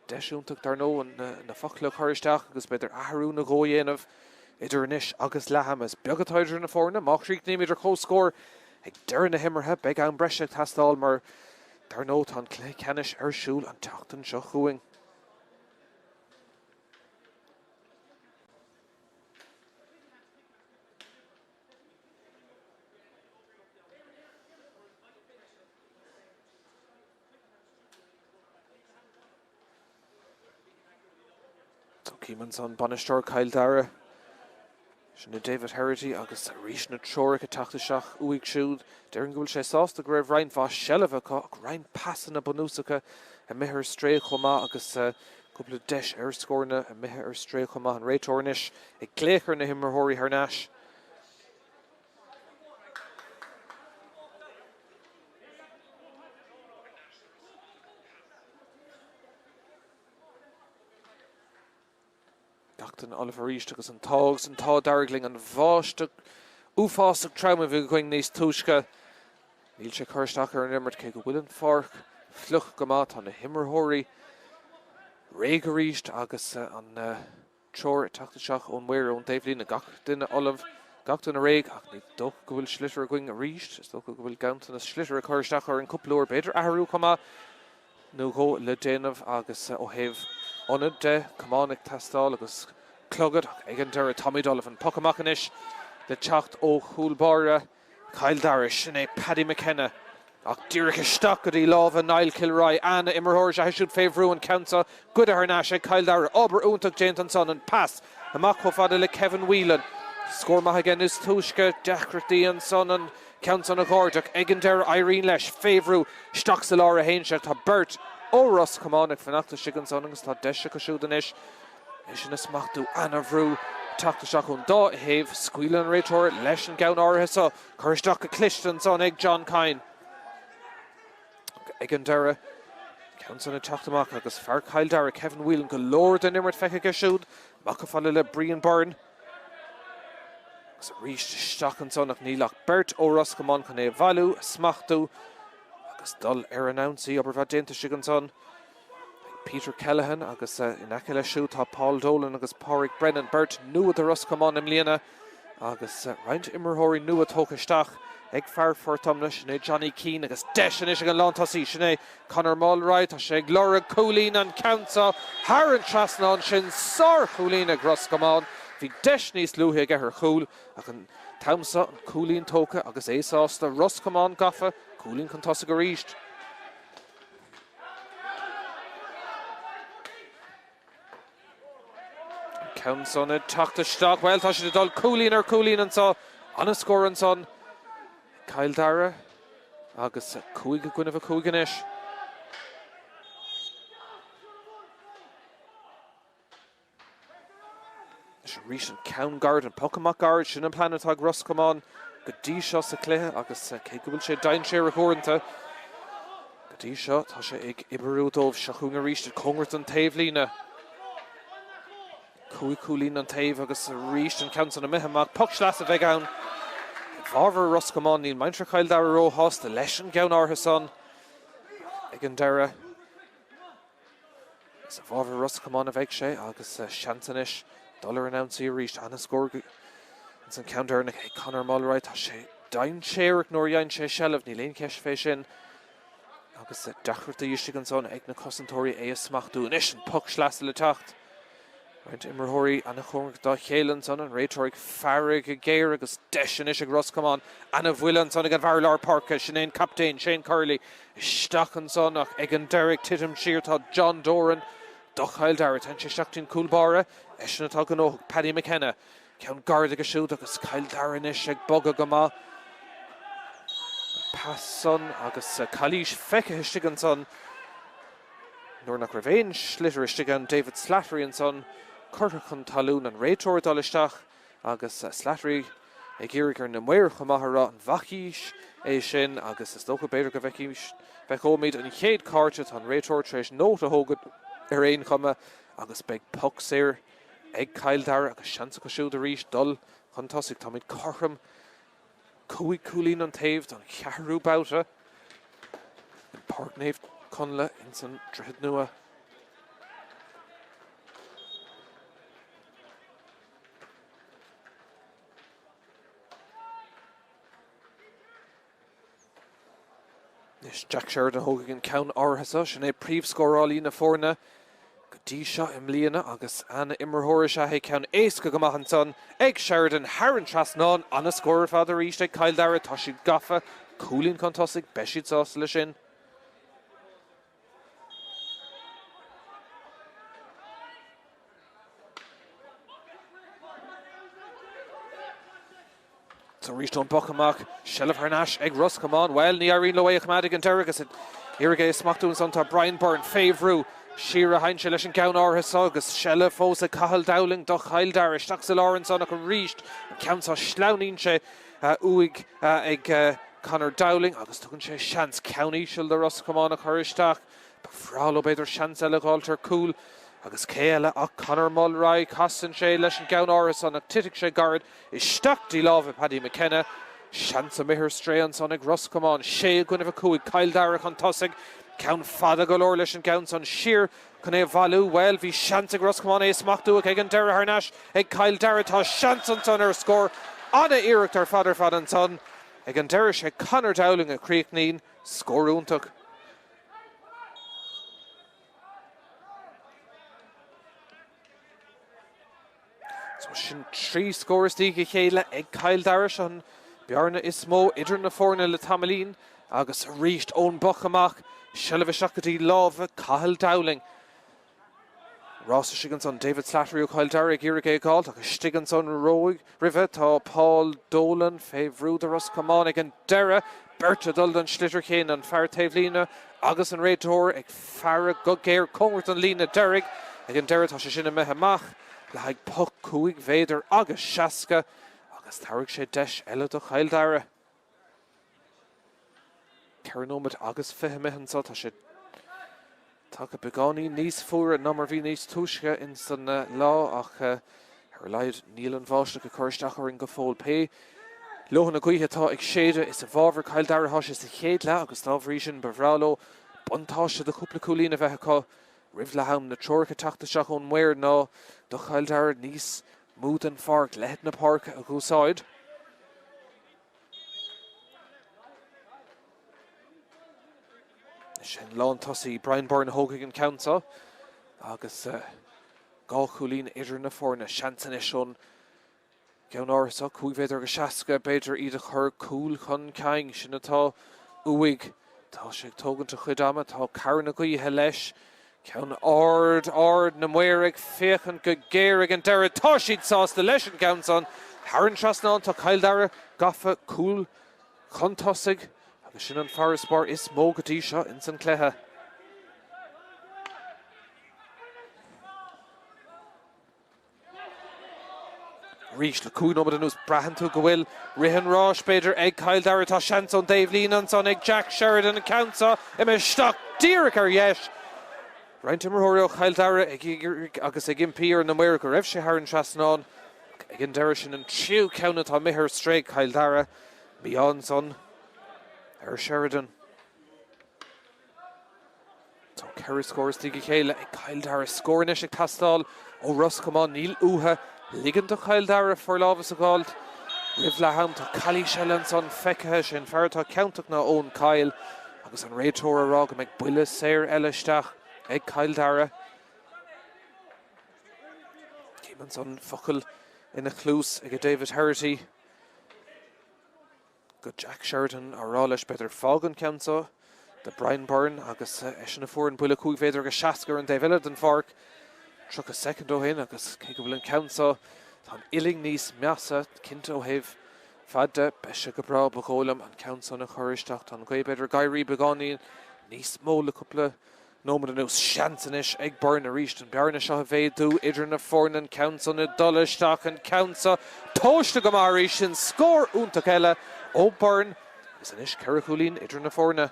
Deis iontach dar ndóigh na focla a chur isteach agus b'fhéidir athrú nó dhó a dhéanamh idir anois agus leath ama. Is beag atá idir na foirne. Má chríochnaímid ar comhscór ag deireadh na himeartha, beidh am breise ag teastáil mar dar ndóigh tá an cluiche ceannais ar siúl an tseachtain seo chugainn. Cím ansan bainisteoir Chill Dara, sin é David Herity agus arís na treoracha ag teacht isteach uaidh siúd. Déarfainn go bhfuil sé sásta go raibh roinnt mhaith seilbhe acu ach roinnt pasanna bunúsacha imithe ar strae chomh maith agus cúpla deis ar scóranna imithe ar strae chomh maith. An réiteoir anois ag glaoch ar na himreoirí thar n-ais. Gach duine ullamh arís agus an t-ádh agus an t-ádh dearg linn an bháisteach uafásach trom a bhí againn níos túisce. Níl sé ag cur isteach ar an imirt cé go bhfuil an pháirc fliuch go maith. Tá na himreoirí réidh arís agus an treoir ag teacht isteach ón maor ón dtaobhlíne. Gach duine ullamh, gach duine réidh ach ní dócha go bhfuil sliotar againn arís. Is dócha go bhfuil ganntanas sliotar ag cur isteach orainn cúpla uair, b'fhéidir athrú chomh maith nó dhó le déanamh agus ó thaobh ionad de, camán ag teastáil agus clogad ach ag an deireadh táimid ullamh. An poc amach anois le teacht ó chúl báire. Chill Dara, sin é Paddy McKenna ach díreach isteach go dtí lámha Niall Kilroy. Ana-imreoir is ea é siúd fé bhrú an ceann seo goidte thar n-ais ag Cill Dara. Obair iontach déanta ansan, an pas amach chomh fada le Kevin Whelan. Scór maith aige níos túisce, deacrachtaí ansan an ceann san a ghoid ach ag an deireadh éiríonn leis fé bhrú isteach sa lár a théann sé. Tá beirt ó Ros Comáin ag fanacht istigh ansan agus tá deis acu siúd anois. É sin a smachtú, ana-bhrú ag teacht isteach ón dá thaobh. Scaoileann an réiteoir leis an gceann áirithe seo. Curtha isteach go cliste ansan ag John Kyne. Ag an deireadh, ceann san ag teacht amach agus fear Chill Dara, Kevin Whelan, go leor den imirt feicthe aige siúd. Amach chomh fada le Brian Byrne. Agus arís isteach ansan ach níl ach beirt ó Ros Comáin chun é a bhailiú, a smachtú agus dul ar an ionsaí. Obair mhaith déanta istigh ansan. Peter Kellaghan agus in aice leis siúd tá Paul Dolan agus Pádraig Brennan, beirt nua do Ros Comáin i mbliana agus roinnt imreoirí nua tógtha isteach ag fear Phort Omna, sin é Johnny Keane agus deis anois ag an lántosaí, sin é Conor Mulroy, tá sé ag lorg cúilín an ceann seo thar an trasnán sin, sár-chúilín ag Ros Comáin, bhí deis níos luaithe aige ar chúl ach an t-am seo an cúilín tógtha agus é sásta, Ros Comáin gafa, cúilín chun tosaigh arís. Ceann san ag teacht isteach. Bhuel, tá siad ag dul cúilín ar chúilín anseo. An-scór ansan ag Cill Dara agus 5 i gcoinnibh 5 anois. Anois arís an ceann gairid, an poc amach gairid, sin an plean atá ag Ros Comáin go dtí seo sa chluiche agus cé go bhfuil sé dainséarach uaireanta, go dtí seo tá sé ag oibriú dóibh. Seo chugainn arís cóngarach don taobhlíne. 5 chúilín an taobh agus arís an ceann san imithe amach. Poc sleasa a bheidh ann i bhfabhar Ros Comáin. Níl muintir Chill Dara róshásta leis an gceann áirithe san ag an deireadh. Is i bhfabhar Ros Comáin a bheidh sé agus seans anois dul ar an ionsaí arís. Ana-scór ins an ceann deireanach ag Conor Mulroy. Tá sé dainséarach nuair a fhaigheann sé seilbh, níl aon cheist fé sin. Agus deacrachtaí istigh ansan ag na cosantóirí é a smachtú. Anois an poc sleasa le teacht. Roinnt imreoirí ana-chóngarach dá chéile ansan, an réiteoir ag faire go géar agus deis anois ag Ros Comáin. Ana-bhuille ansan ag an bhfear lár páirce, sin é an captaen, Shane Curley. Isteach ansan ach ag an deireadh ag titim siar tá John Doran do Chill Dara. Téann sé isteach dtí'n cúl báire, eisean atá gnóthach, Paddy McKenna. Ceann gairid aige siúd agus Cill Dara anois ag bogadh go maith. An pas san agus calaois feicthe istigh ansan. Nuair nach raibh aon sliotar istigh ann, David Slattery ansan curtha chun talún, an réiteoir ag dul isteach agus Slattery ag iarraidh ar na maoir chomh maith a rá an bhfacaís é sin agus is dócha b'fhéidir go bhfeicfimid an chéad cárta, tá an réiteoir tar éis nóta a thógaint ar aon chuma agus beidh poc saor ag Cill Dara agus seans acu siúd arís dul chun tosaigh. Táimid cothrom 5 cúilín an taobh don cheathrú babhta in Páirc Naomh Conlath ins an Droichead Nua. Anois Jack Sheridan a thógfaidh an ceann áirithe seo, sin é príomhscórálaí na foirne go dtí seo i mbliana agus ana-imreoir is ea é. Ceann éasca go maith ansan ag Sheridan thar an trasnán. Ana-scór ar fad arís ag Cill Dara. Tá siad gafa, cúilín chun tosaigh, beidh siad sásta leis sin. Arís ón bpoc amach, seilbh thar n-ais ag Ros Comáin. Bhuel, ní éiríonn leo é a choimeád ag an deireadh agus ag iarraidh é a smachtú ansan tá Brian Byrne fé bhrú. Siar a théann sé leis an gceann áirithe seo agus seilbh fós ag Cathal Dowling do Chill Dara. Isteach sa lár ansan ach arís an ceann seo sleamhnaíonn sé uaidh ag Conor Dowling agus tugann sé seans ceann íseal do Ros Comáin a chur isteach. Ba bhreá leo b'fhéidir seans eile a dh'fháilt ar cúl. Agus cé eile ach Conor Mulroy. Casann sé leis an gceann áirithe san ach titfidh sé gairid isteach dtí lámha Paddy McKenna. Seans imithe ar strae ansan ag Ros Comáin. 6 i gcoinnibh 5, Cill Dara chun tosaigh. Ceann fada go leor leis an gceann san siar chun é a bhailiú. Bhuel, bhí seans ag Ros Comáin é a smachtú ach ag an deireadh thar n-ais ag Cill Dara. Tá seans ansan ar scór. Ana-iarracht ar fad ar fad ansan. Ag an deireadh sé Conor Dowling a chríochnaíonn. Scór iontach. So sin 3 scór as a chéile ag Cill Dara. Seo an bearna is mó idir na foirne le tamaillín agus arís ón bpoc amach, seilbh isteach go dtí lámha Cathal Dowling. Rás istigh ansan, David Slattery ó Chill Dara ag iarraidh é a fháilt ach istigh ansan roimhe tá Paul Dolan fé bhrú do Ros Comáin ag an deireadh. Beirt ag dul don sliotar chéanna, an fear taobhlíne agus an réiteoir ag faire go géar cóngarach don líne deiridh. Ag an deireadh tá sé sin imithe amach le haghaidh poc 5 mhéadar agus 60 agus tabharfaidh sé deis eile do Chill Dara. 4 nóiméad agus 20 imithe anseo. Tá sé tagtha beagáinín níos fuaire ná mar bhí níos túisce ins an lá ach ar a laghad níl an bháisteach ag cur isteach orainn go fóill. Pé leoithne gaoithe atá ag séideadh is i bhfabhar Chill Dara atá sé sa chéad leath agus dá bhrí sin ba bhreá leo buntáiste de chúpla cúilín a bheith acu roimh leath am. Na treoracha ag teacht isteach ón maor ná do Chill Dara níos mó den pháirc, leithead na páirce a dh'úsáid. Sin lántosaí Brian Byrne a thógfaidh an ceann seo agus 2 chúilín idir na foirne. Seans anois ón gceann áirithe seo, 5 mhéadar agus 60, b'fhéidir iad a chur cúl chun cinn. Sin atá uaidh. Tá sé ag tógaint a chuid ama. Tá cabhair na gaoithe leis. Ceann ard, ard, na maoir ag féachaint go géar ag an deireadh. Tá siad sásta leis an gceann san. Thar an trasnán tá Cill Dara gafa cúl chun tosaigh agus sin an farasbarr is mó go dtí seo ins an cluiche. Arís, le 5 nóiméad anuas, braitheann tú go bhfuil rith an ráis, b'fhéidir, ag Cill Dara. Tá seans ón dtaobhlíne ansan ag Jack Sheridan, an ceann seo imithe isteach díreach ar dheis. Roinnt imreoirí ó Chill Dara ag iarraidh agus ag impí ar na maoir go raibh sé thar an trasnán. Ag an deireadh, sin an tríú ceann atá imithe ar strae ag Cill Dara. Mí-ádh ansan ar Sheridan. Tá 4 scór istigh a chéile ag Cill Dara. Scór anois ag teastáil ó Ros Comáin. Níl uathu ligean do Chill Dara forlámhas a dh'fháilt roimh leath am. Tá calaois eile ansan feicthe. Sé an fear atá ciontach ná Eoin Kyle agus an réiteoir ag rá go mbeidh buille saor eile isteach ag Cill Dara. Cím ansan focal ina chluas ag David Herity. go Jack Sheridan á rá leis, b'fhéidir, fág an ceann seo do Brian Byrne agus eisean a fuair an buille 5 mhéadar agus 60 ar an dtaobh eile den pháirc 30 soicind ó shin agus cé go bhfuil an ceann seo, tá an uillinn níos measa, cinnte ó thaobh faid de, beidh sé go breá, ba dhóigh liom, an ceann san a chur isteach. Tá an ghaoth b'fhéidir ag éirí beagáinín níos mó le cúpla Nóiméad anuas, seans anois ag Byrne arís an bearna seo a mhéadú idir na foirne, an ceann san ag dul isteach, an ceann seo tomhaiste go maith arís, sin scór iontach eile ó Byrne agus anois 4 chúilín idir na foirne.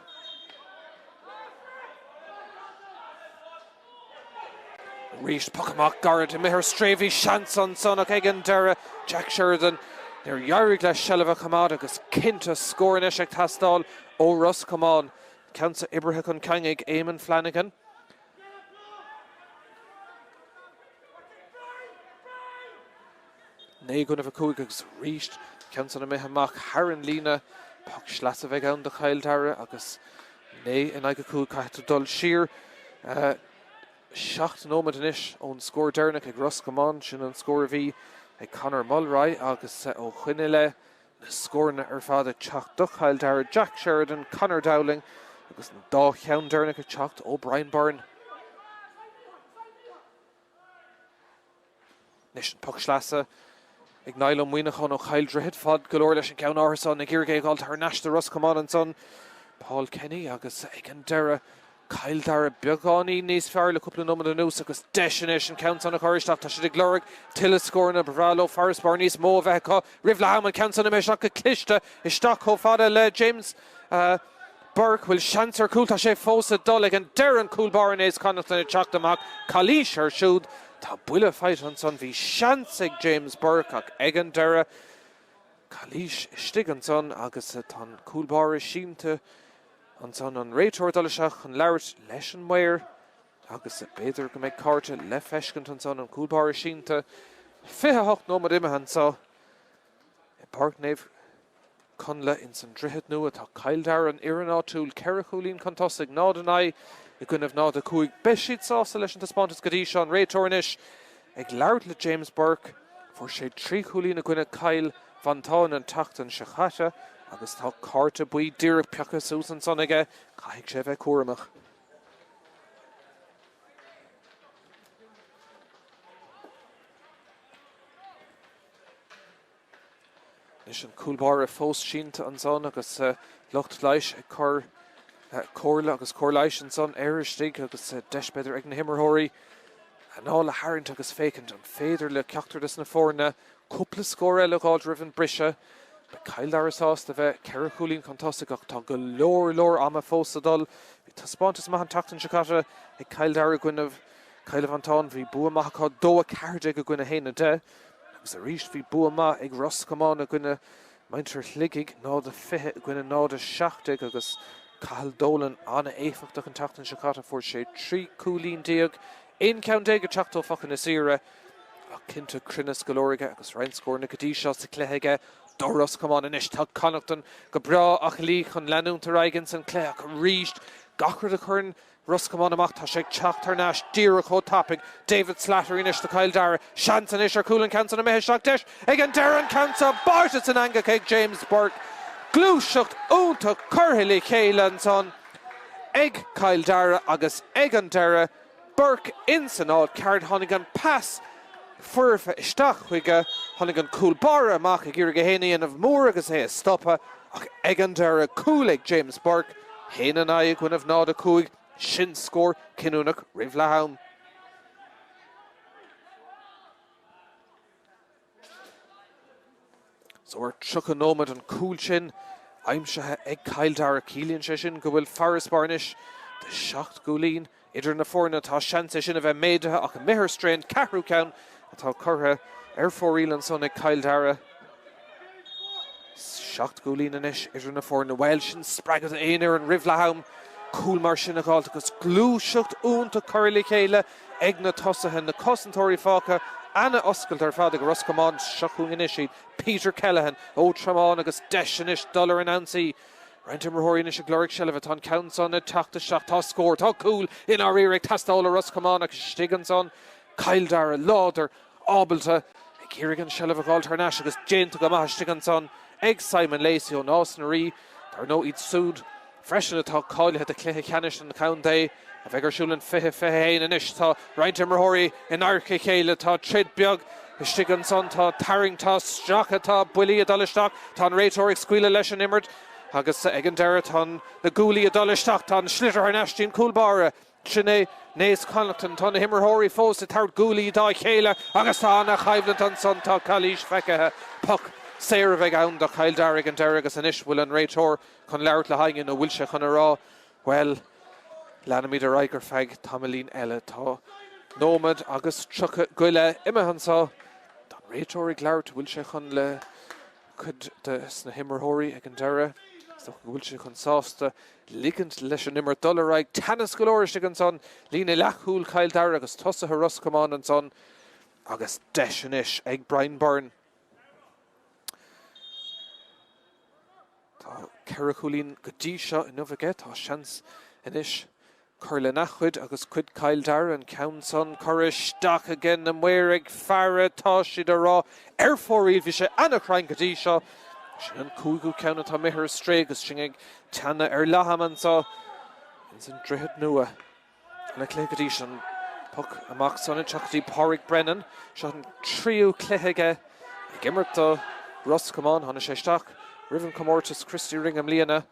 Arís poc amach gairid imithe ar strae, bhí seans ansan ach ag an deireadh Jack Sheridan níor éirigh leis seilbh a choimeád agus cinnte scór anois ag teastáil ó Ros Comáin. Ceann seo oibrithe chun cinn ag Eamon Flanagan. 9 i gcoinnibh 5 agus arís ceann san imithe amach thar an líne. Poc sleasa a bheidh ann do Chill Dara agus 9 in aghaidh 5 caithfidh tú dul siar 7 nóiméad anois ón scór deireanach ag Ros Comáin. Sin an scór a bhí ag Conor Mulroy agus ó shoin i leith Na scóranna ar fad ag teacht do Chill Dara, Jack Sheridan, Conor Dowling agus an dá cheann deireanach ag teacht ó Brian Byrne. Anois an poc sleasa ag Niall Ó Muíneacháin ó Chill Droichid, fad go leor leis an gceann áirithe san ag iarraidh é a dh'fháilt thar n-ais do Ros Comáin ansan. Paul Kenny agus ag an deireadh Cill Dara beagáinín níos fearr le cúpla nóiméad anuas agus deis anois an ceann san a chur isteach. Tá siad ag lorg tuilleadh scóranna. Ba bhreá leo farasbarr níos mó a bheith acu roimh leath am. An ceann san imithe isteach go cliste isteach chomh fada le James. Burke, bhfuil seans ar chúl? Tá sé fós ag dul ag an deireadh an cúl báire Naomh Connachtan ag teacht amach. Calaois air siúd. Tá buille faighte ansan. Bhí seans ag James Burke ach ag an deireadh calaois istigh ansan agus tá an cúl báire sínte ansan. An réiteoir ag dul isteach chun labhairt leis an maor agus b'fhéidir go mbeidh cárta le feiscint ansan. An cúl báire sínte. 28 nóiméad imithe anso i bPáirc Naomh Conlath ins an Droichead Nua. Tá Cill Dara, an fhoireann áitiúil, 4 chúilín chun tosaigh, 0 in aghaidh i gcoinnibh 0, 5. Beidh siad sásta leis an taispeántas go dtí seo. An réiteoir anois ag labhairt le James Burke. Fuair sé 3 chúilín i gcoinne Cill Mhantáin an tseachtain seo chaite agus tá cárta buí díreach pioctha suas ansan aige. Caithfidh sé a bheith cúramach. Anois an cúl báire fós sínte ansan agus lucht leighis ag cur comhairle agus cóir leighis ansan air istigh agus deis b'fhéidir ag na himreoirí anáil a tharraingt agus féachaint an féidir le ceachtar des na foirne cúpla scór eile a dh'fháilt roimh an briseadh. Beidh Cill Dara sásta bheith 4 chúilín chun tosaigh ach tá go leor leor ama fós ag dul. Bhí taispeántas maith an tseachtain seo caite ag Cill Dara i gcoinnibh Cill Mhantáin. Bhí bua maith acu 2 14 i gcoinne 1 10. Agus arís bhí bua maith ag Ros Comáin i gcoinne muintir Shligigh, 0-20 i gcoinne 0-17 agus Cathal Dolan an-éifeachtach an tseachtain seo caite, fuair sé 13 cúilín, 11 ceann ag teacht ó phocanna saora ach cinnte cruinneas go leor aige agus roinnt scóranna go dtí seo sa chluiche aige do Ros Comáin. Anois tá Connachtan go breá aclaí chun leanúint ar aghaidh ins an chluiche ach arís gach rud a chuireann Ros Comáin amach, tá sé ag teacht thar n-ais díreach chomh tapaidh. David Slattery anois do Chill Dara. Seans anois ar chúl an ceann san imithe isteach. Deis ag an deireadh an ceann seo báite san eangach ag James Burke. Gluaiseacht iontach curtha le chéile ansan ag Cill Dara agus ag an deireadh Burke ins an áit ceart. Tháinig an pas foirfe isteach chuige. Tháinig an cúl báire amach ag iarraidh é féin a dhéanamh mór agus é a stopadh ach ag an deireadh cúl ag James Burke. Haon in aghaidh i gcoinnibh 0, 5, sin scór cinniúnach roimh leath am. So ar 30 nóiméad an cúl sin aimsithe ag Cill Dara. Ciallaíonn sé sin go bhfuil farasbarr anois de sheacht gcúilín idir na foirne. Tá seans é sin a bheith méadaithe ach imithe ar strae an ceathrú ceann atá curtha ar fóraoil ansan ag Cill Dara. 7 gcúilín anois idir na foirne. Bhuel, sin spreagadh d'aon fhoireann roimh leath am cúl mar sin a dh'fháilt agus gluaiseacht iontach curtha le chéile ag na tosaithe, na cosantóirí fágtha ana-oscailte ar fad ag Ros Comáin. Seo chugainn anois iad, Peter Kellaghan ó Tromán agus deis anois dul ar an ionsaí. Roinnt imreoirí anois ag lorg seilbhe. Tá an ceann san ag teacht isteach. Tá scór, tá cúl i ndáiríre ag teastáil ó Ros Comáin agus istigh ansan Cill Dara láidir, ábalta, ag iarraidh an seilbh a dh'fháilt thar n-ais agus déanta go maith istigh ansan ag Simon Lacey ó Nás na Rí. Dar ndóigh iad súd freisin atá cáilithe do chluiche ceannais an chontae a bheidh ar siúl in 2021. Anois tá roinnt imreoirí in adharca a chéile, tá troid beag istigh ansan, tá tarraingt, tá stracadh, tá buillí ag dul isteach, tá an réiteoir ag scaoileadh leis an imirt agus ag an deireadh tá na guaillí ag dul isteach, tá an sliotar thar n-ais dtí'n cúl báire. Sin é Naomh Connachtan. Tá na himreoirí fós ag tabhairt guaillí dá chéile agus tá ana-choimhlint ansan. Tá calaois feicthe. Poc saor a bheidh ann do Chill Dara ag an deireadh agus anois bhfuil an réiteoir chun labhairt le héinne nó bhfuil sé chun a rá, bhuel, leanfaimid ar aghaidh ar feadh tamaillín eile. Tá nóiméad agus 30 go leith imithe anso. Tá an réiteoir ag labhairt, bhfuil sé chun le cuid de na himreoirí ag an deireadh. Is dócha go bhfuil sé chun sásta ligint leis an imirt dul ar aghaidh. Teannas go leor istigh ansan, líne leathchúil Chill Dara agus tosaithe Ros Comáin ansan agus deis anois ag Brian Byrne. Tá 4 chúilín go dtí seo inniu aige. Tá seans anois cur lena chuid agus cuid Chill Dara an ceann san curtha isteach aige na maoir ag faire. Tá siad ag rá ar fóraoil. Bhí sé ana-chruinn go dtí seo. Sin an cúigiú ceann atá imithe ar strae agus sinn ag teannadh ar leath am anseo ins an Droichead Nua. Ana chluiche go dtí seo. An puc amach san ag teacht go dtí Pádraig Brennan. Seo an tríú cluiche aige ag imirt do Ros Comáin. Tháinig sé isteach roimh an comórtas Christy Ring i mbliana.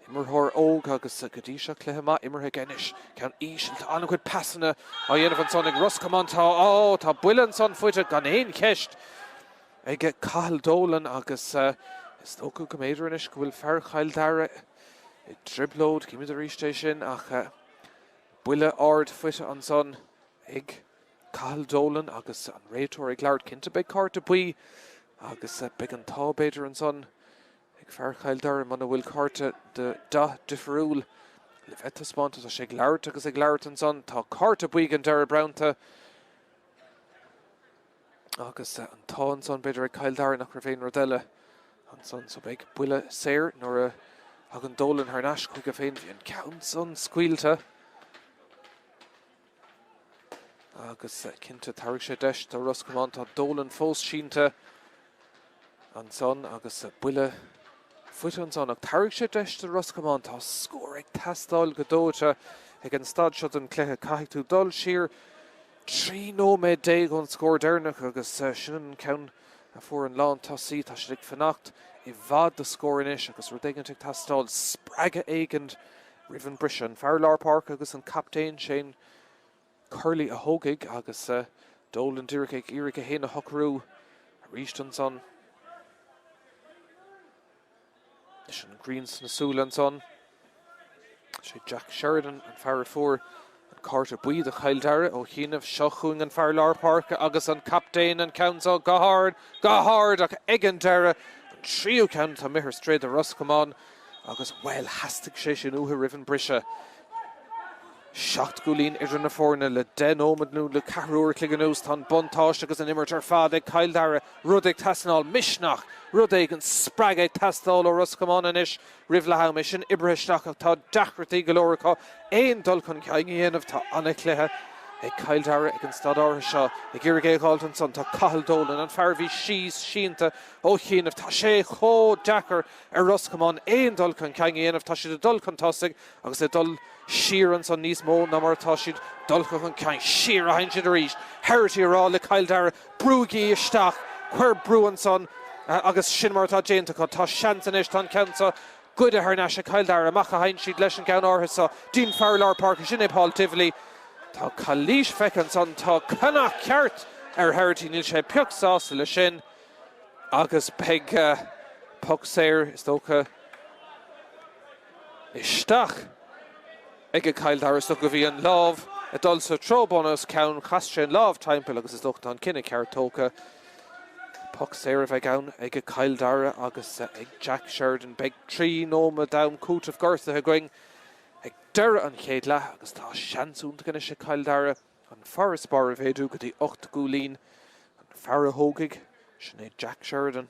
Imreoir óg agus go dtí seo cluiche maith imeartha aige anois. Ceann íseal. Tá an-chuid pasanna á dhéanamh ansan ag Ros Comáin. Tá, ó, tá buille ansan faighte gan aon cheist ag Cathal Dolan agus is dócha go mb'fhéidir anois go bhfuil fear Chill Dara. I dtrioblóid, címid arís é sin ach buille ard faighte ansan ag Cathal Dolan agus an réiteoir ag labhairt. Cinnte beidh cárta buí agus beidh an t-ádh b'fhéidir ansan ag fear Chill Dara muna bhfuil cárta de dhath difriúil le bheith taispeánta. Tá sé ag labhairt agus ag labhairt ansan. Tá cárta buí ag an deireadh bronnta. Agus an t-ádh ansan b'fhéidir ag Cill Dara nach raibh aon rud eile ansan so beidh buille saor nuair a thagann Dolan thar n-ais chuige féin. Bhí an ceann san scaoilte agus cinnte tabharfaidh sé deis do Ros Comáin. Tá Dolan fós sínte ansan agus buille faighte ansan ach tabharfaidh sé deis do Ros Comáin. Tá scór ag teastáil go dóite ag an staid seo den chluiche. Caithfidh tú dul siar 13 nóiméad ón scór deireanach agus sin an ceann a fuair an lántosaí. Tá siad ag fanacht i bhfad do scór anois agus rud éigin ag teastáil, spreagadh éigin roimh an briseadh. An fear lár páirce agus an captaen Shane Curley a thógfaidh agus Dolan díreach ag iarraidh é féin a shocrú arís ansan. Leis an ghrian sna súile ansan. Sé Jack Sheridan an fear a fuair an cárta buí do Chill Dara ó chianaibh. Seo chugainn an fear lár páirce agus an captaen an ceann seo go hard, go hard ach ag an deireadh, an tríú ceann atá imithe ar strae do Ros Comáin agus, bhuel, theastaigh sé sin uathu roimh an briseadh. 7 gcúilín idir na foirne le 10 nóiméad nó le ceathrú uair a chloig anuas. Tá an buntáiste agus an imirt ar fad ag Cill Dara. Rud ag teastáil, misneach, rud éigin, spreagadh ag teastáil ó Ros Comáin anois roimh leath am. É sin oibrithe isteach ach tá deacrachtaí go leor acu aon dul chun cinn a dhéanamh. Tá an-chluiche ag Cill Dara ag an staid áirithe seo. Ag iarraidh é a dh'fháilt ansan tá Cathal Dolan, an fear a bhí síos sínte ó chianaibh. Tá sé chomh deacair ar Ros Comáin aon dul chun cinn a dhéanamh. Tá siad ag dul chun tosaigh agus ag dul siar ansan níos mó ná mar atá siad dultha chun cinn. Siar a théann siad arís. Herity ag rá le Cill Dara, brúigí isteach, cuir brú ansan agus sin mar atá déanta acu. Tá seans anois, tá an ceann seo goidte thar n-ais ag Cill Dara. Amach a théann siad leis an gceann áirithe seo. Dtí'n fear lár páirce, sin é Paul Divilly. Tá calaois feicthe ansan, tá cnap ceart ar Herity, níl sé pioc sásta leis sin agus beidh poc saor, is dócha. Isteach ag Cill Dara is dócha go bhí an lámh ag dul sa treo bun os cionn. Chas sé an lámh timpeall agus is dócha tá an cinneadh ceart tógtha. Poc saor a bheidh ann ag Cill Dara agus ag Jack Sheridan. Beidh 3 nóiméad d'am cúitimh gortaithe againn ag deireadh an chéad leath agus tá seans iontach anois ag Cill Dara an farasbarr a mhéadú go dtí 8 gcúilín. An fear a thógfaidh, sin é Jack Sheridan.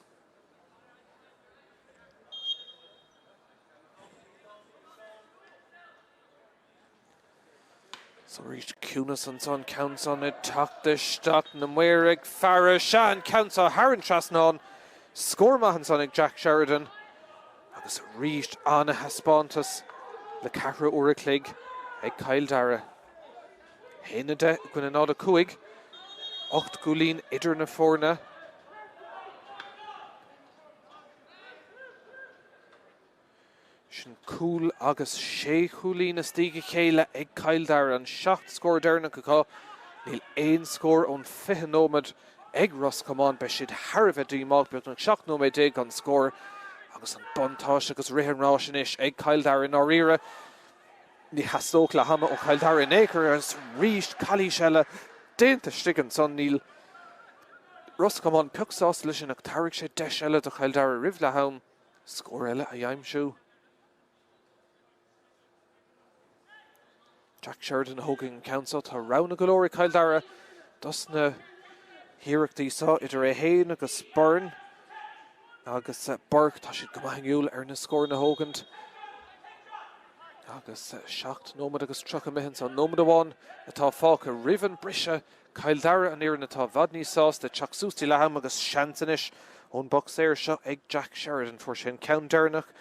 So arís ciúnas ansan, ceann san ag teacht isteach, na maoir ag faire, sea an ceann seo thar an trasnán, scór maith ansan ag Jack Sheridan agus arís an-thaispeántas le ceathrú uair a chloig ag Cill Dara. 1, 10 i gcoinne 0, 5, 8 gcúilín idir na foirne. Sin cúl agus sé chúilín istigh a chéile ag Cill Dara, an 7 scór deireanach acu. Níl aon scór ón 20 nóiméad ag Ros Comáin. Beidh siad thar a bheith díomách, beagnach 17 nóiméad gan scór agus an buntáiste agus rith an ráis anois ag Cill Dara i ndáiríre. Ní theastódh leath ama ó Chill Dara in aon chor agus arís calaois eile déanta istigh ansan. Níl Ros Comáin pioc sásta leis sin ach tabharfaidh sé deis eile do Chill Dara roimh leath am scór eile a aimsiú. Jack Sheridan a thógfaidh an ceann seo. Tá roghanna go leor ag Cill Dara dos na hiarrachtaí seo idir é féin agus Byrne. Agus Burke, tá siad go maith inniúil ar na scóranna a thógaint. Agus 7 nóiméad agus 30 imithe ansan, nóiméad amháin atá fágtha roimh an briseadh. Cill Dara an fhoireann atá i bhfad níos sásta teacht suas dtí leath am agus seans anois ón bpoc saor seo ag Jack Sheridan. Fuair sé an ceann deireanach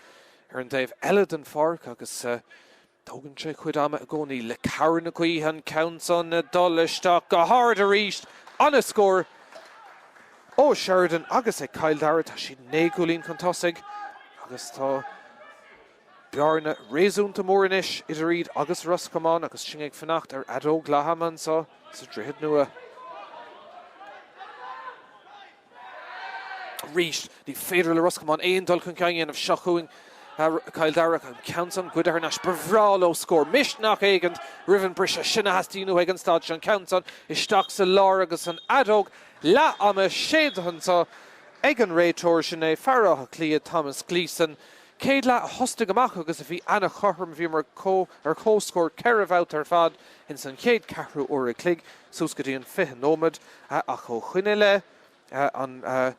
ar an dtaobh eile den pháirc agus Tógann sé a chuid ama i gcónaí. Le cabhair na gaoithe an ceann san ag dul isteach go hard arís. An-scór ó Sheridan agus ag Cill Dara. Tá siad 9 gcúilín chun tosaigh agus tá bearna réasúnta mór anois idir iad agus Ros Comáin agus sinn ag fanacht ar fheadóg leath ama anseo sa Droichead Nua. Arís, ní féidir le Ros Comáin aon dul chun cinn a dhéanamh. Seo chugainn. Cill Dara an ceann san goidte thar n-ais. Ba bhreá leo scór. Misneach éigint roimh an briseadh. Sin a theastaíonn uathu ag an staid seo. An ceann san isteach sa lár agus an fheadóg leath ama séidte anseo ag an réiteoir. Sin é fear Átha Cliath, Thomas Gleeson. Céad leath a thosnaigh amach agus a bhí ana-chothrom. Bhíomar ar comhscór 4 bhabhta ar fad ins an chéad ceathrú uair a chloig suas go dtí an 20 nóiméad ach ó shoin i leith an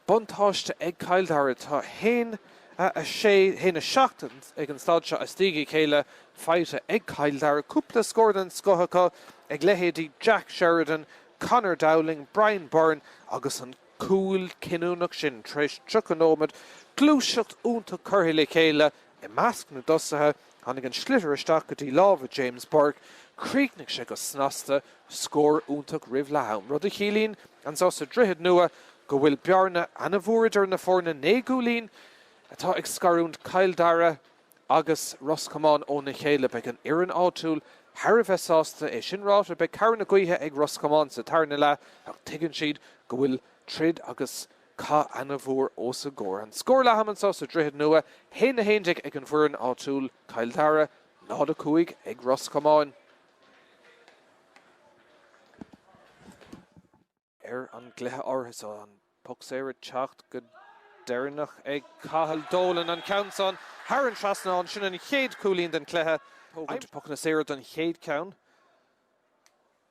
buntáiste ag Cill Dara. Tá 1, 6, 1, 7 ag an staid seo istigh a chéile faighte ag Cill Dara. Cúpla scór den scoth acu ag leithéidí Jack Sheridan, Conor Dowling, Brian Byrne agus an cúl cinniúnach sin tar éis 30 nóiméad. Gluaiseacht iontach curtha le chéile i measc na dtosaithe. Tháinig an sliotar isteach go dtí lámha James Burke. Chríochnaigh sé go snasta, scór iontach roimh leath-am, rud a chiallaíonn anseo sa Droichead Nua go bhfuil bearna ana-mhór idir na foirne, 9 gcúilín atá ag scarúint Cill Dara agus Ros Comáin óna chéile. Beidh an fhoireann áitiúil thar a bheith sásta. É sin ráite, beidh cabhair na gaoithe ag Ros Comáin sa tarna leath ach tuigeann siad go bhfuil troid agus cath ana-mhór os a gcomhair. An scór leath-ama anseo sa Droichead Nua, 1-11 ag an bhfoireann áitiúil, Cill Dara, 0-5 ag Ros Comáin. Ar an gcluiche áirithe seo, an poc saor ag teacht go deireanach ag Cathal Dolan, an ceann san thar an trasnán, sin an chéad chúilín den chluiche. Tógaint pocanna saora don chéad cheann.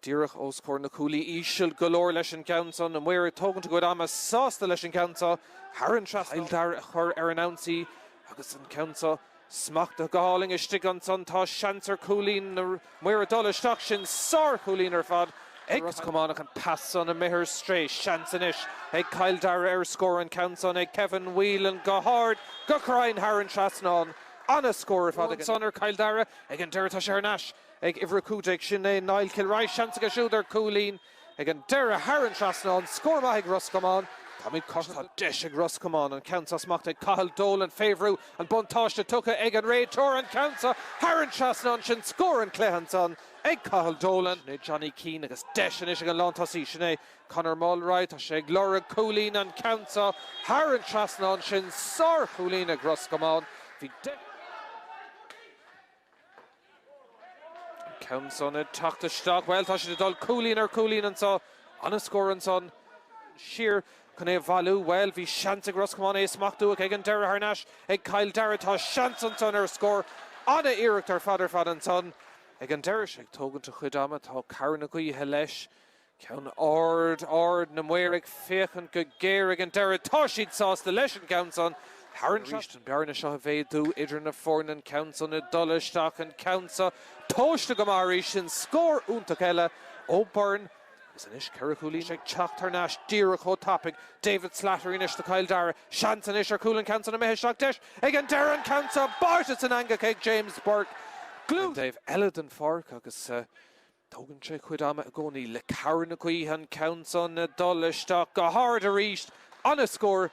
Díreach os comhair na cuaillí, íseal go leor leis an gceann san. Na maoir ag tógaint a gcuid ama, sásta leis an gceann seo thar an trasnán. Cill Dara a chur ar an ionsaí agus an ceann seo smachtaithe go hálainn istigh ansan. Tá seans ar chúilín na maoir ag dul isteach. Sin sár-chúilín ar fad ag Ros Comáin ach an pas san imithe ar strae. Seans anois ag Cill Dara ar scór. An ceann san ag Kevin Whelan go hard, go cruinn thar an trasnán. Ana-scór ar fad ansan ar Chill Dara. Ag an deireadh tá sé thar n-ais. Ag uimhir 15, sin é Niall Kilroy. Seans aige siúd ar chúilín ag an deireadh thar an trasnán. Scór maith ag Ros Comáin. Táimid cothrom. Tá deis ag Ros Comáin. An ceann seo smachtaithe ag Cathal Dolan fé bhrú. An buntáiste tugtha ag an réiteoir. An ceann seo thar an trasnán. Sin scór an chluiche ansan ag Cathal Dolan. Sin é Johnny Keane agus deis anois ag an lántosaí. Sin é Conor Mulroy. Tá sé ag lorg cúilín. An ceann seo thar an trasnán. Sin sár-chúilín ag Ros Comáin. Bhí deis. Ceann san ag teacht isteach. Bhuel, tá siad ag dul cúilín ar chúilín anseo. Ana-scór ansan. Siar chun é a bhailiú. Bhuel, bhí seans ag Ros Comáin é a smachtú ach ag an deireadh thar n-ais ag Cill Dara. Tá seans ansan ar scór. Ana-iarracht ar fad ar fad ansan. Ag an deireadh sé ag tógaint a chuid ama. Tá cabhair na gaoithe leis. Ceann ard, ard, na maoir ag féachaint go géar ag an deireadh. Tá siad sásta leis an gceann san. Thar an arís an bearna seo a mhéadú idir na foirne, an ceann san ag dul isteach, an ceann seo tomhaiste go maith arís. Sin scór iontach eile ó Byrne. Agus anois 4 chúilín ag teacht thar n-ais díreach chomh tapaidh. David Slattery anois do Chill Dara. Seans anois ar chúl an ceann san imithe isteach. Deis ag an deireadh an ceann seo báite san eangach ag James Burke. An taobh eile den pháirc agus. Tógann sé a chuid ama i gcónaí le cabhair na gaoithe an ceann san ag dul isteach go hard arís. Ana-scór.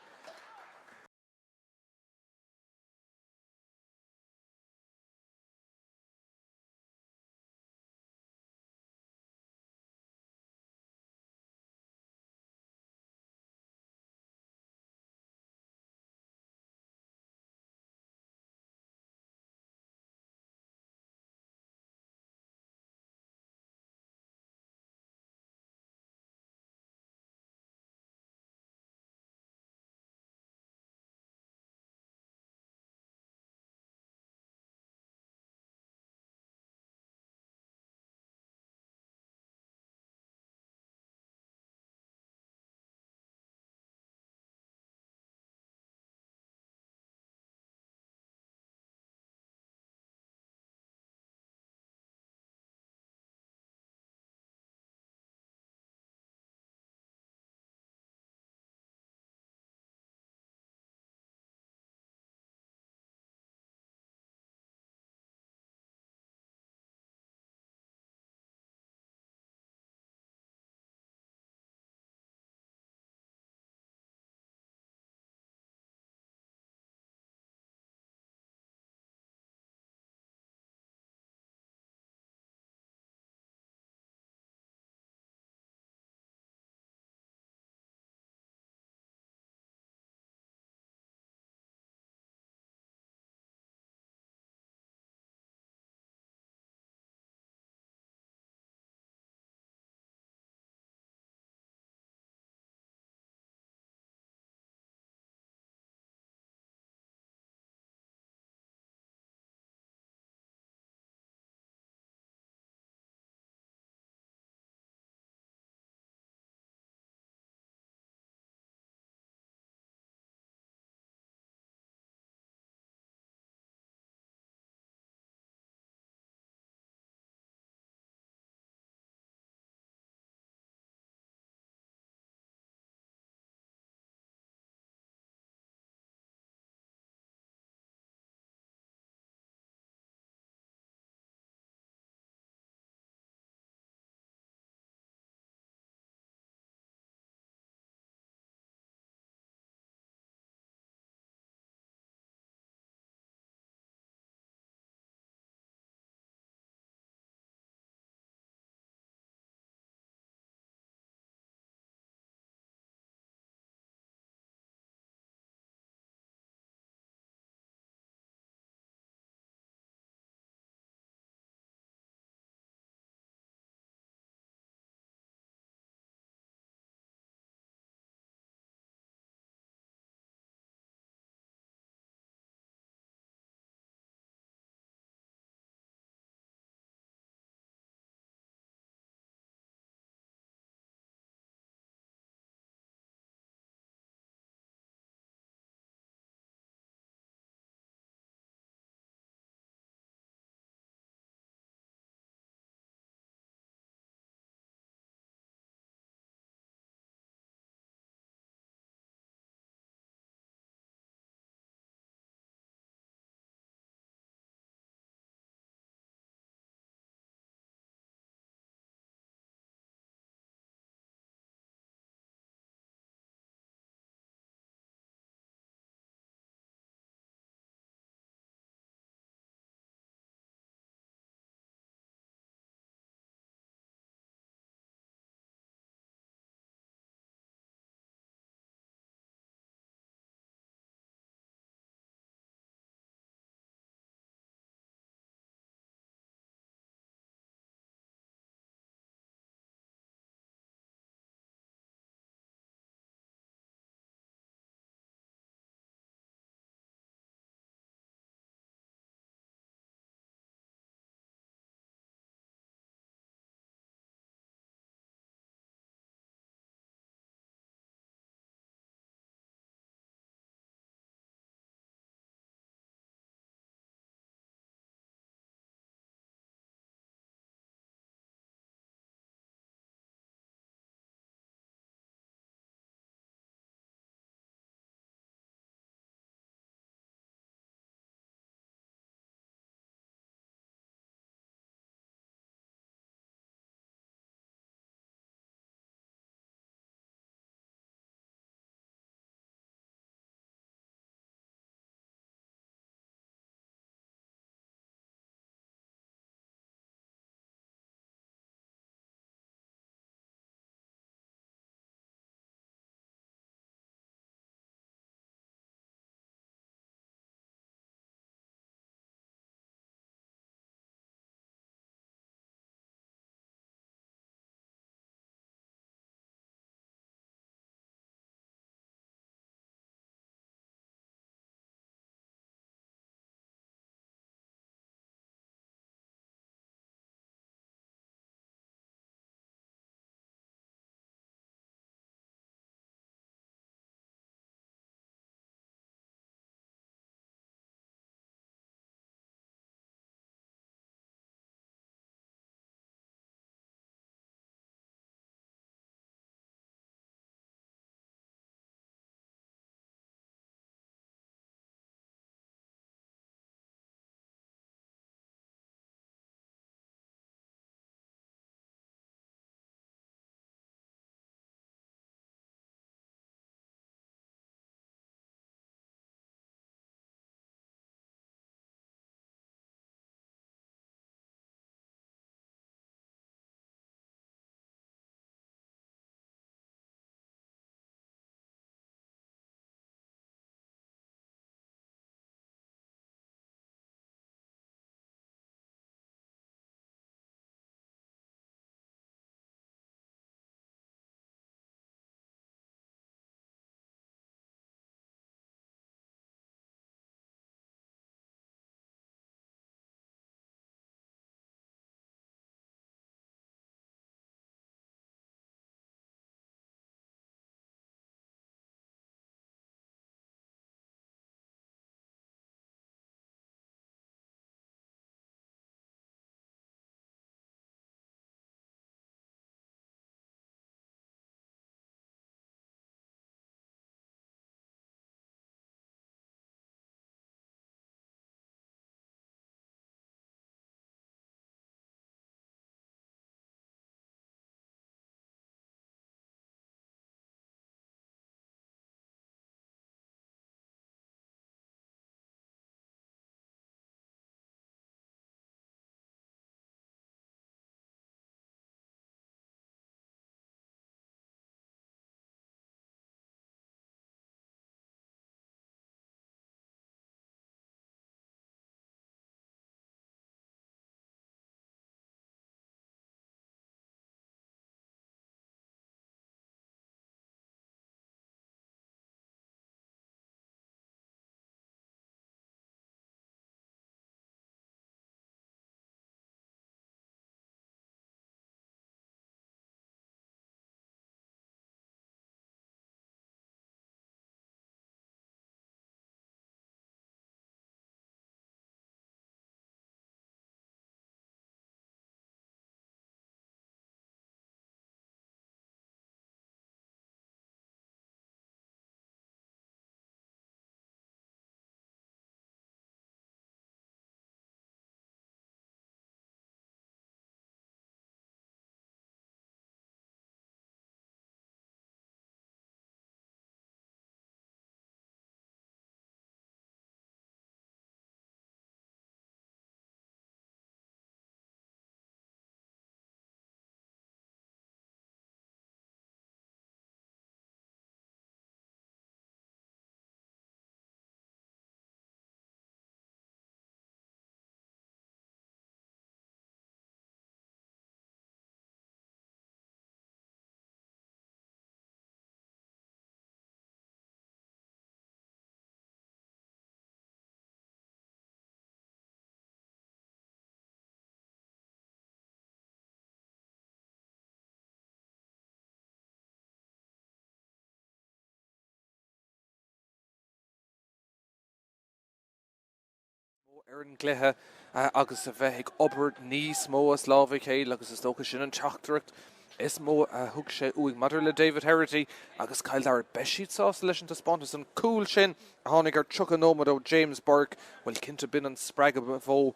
ar an gcluiche agus a bheith ag obair níos mó as lámh a chéile agus is dócha sin an teachtaireacht is mó a thug sé uaidh. Maidir le David Herity agus Cill Dara, beidh siad sásta leis an taispeántas, an cúl sin a tháinig ar 30 nóiméad ó James Burke, bhuel cinnte b'in an spreagadh ba mhó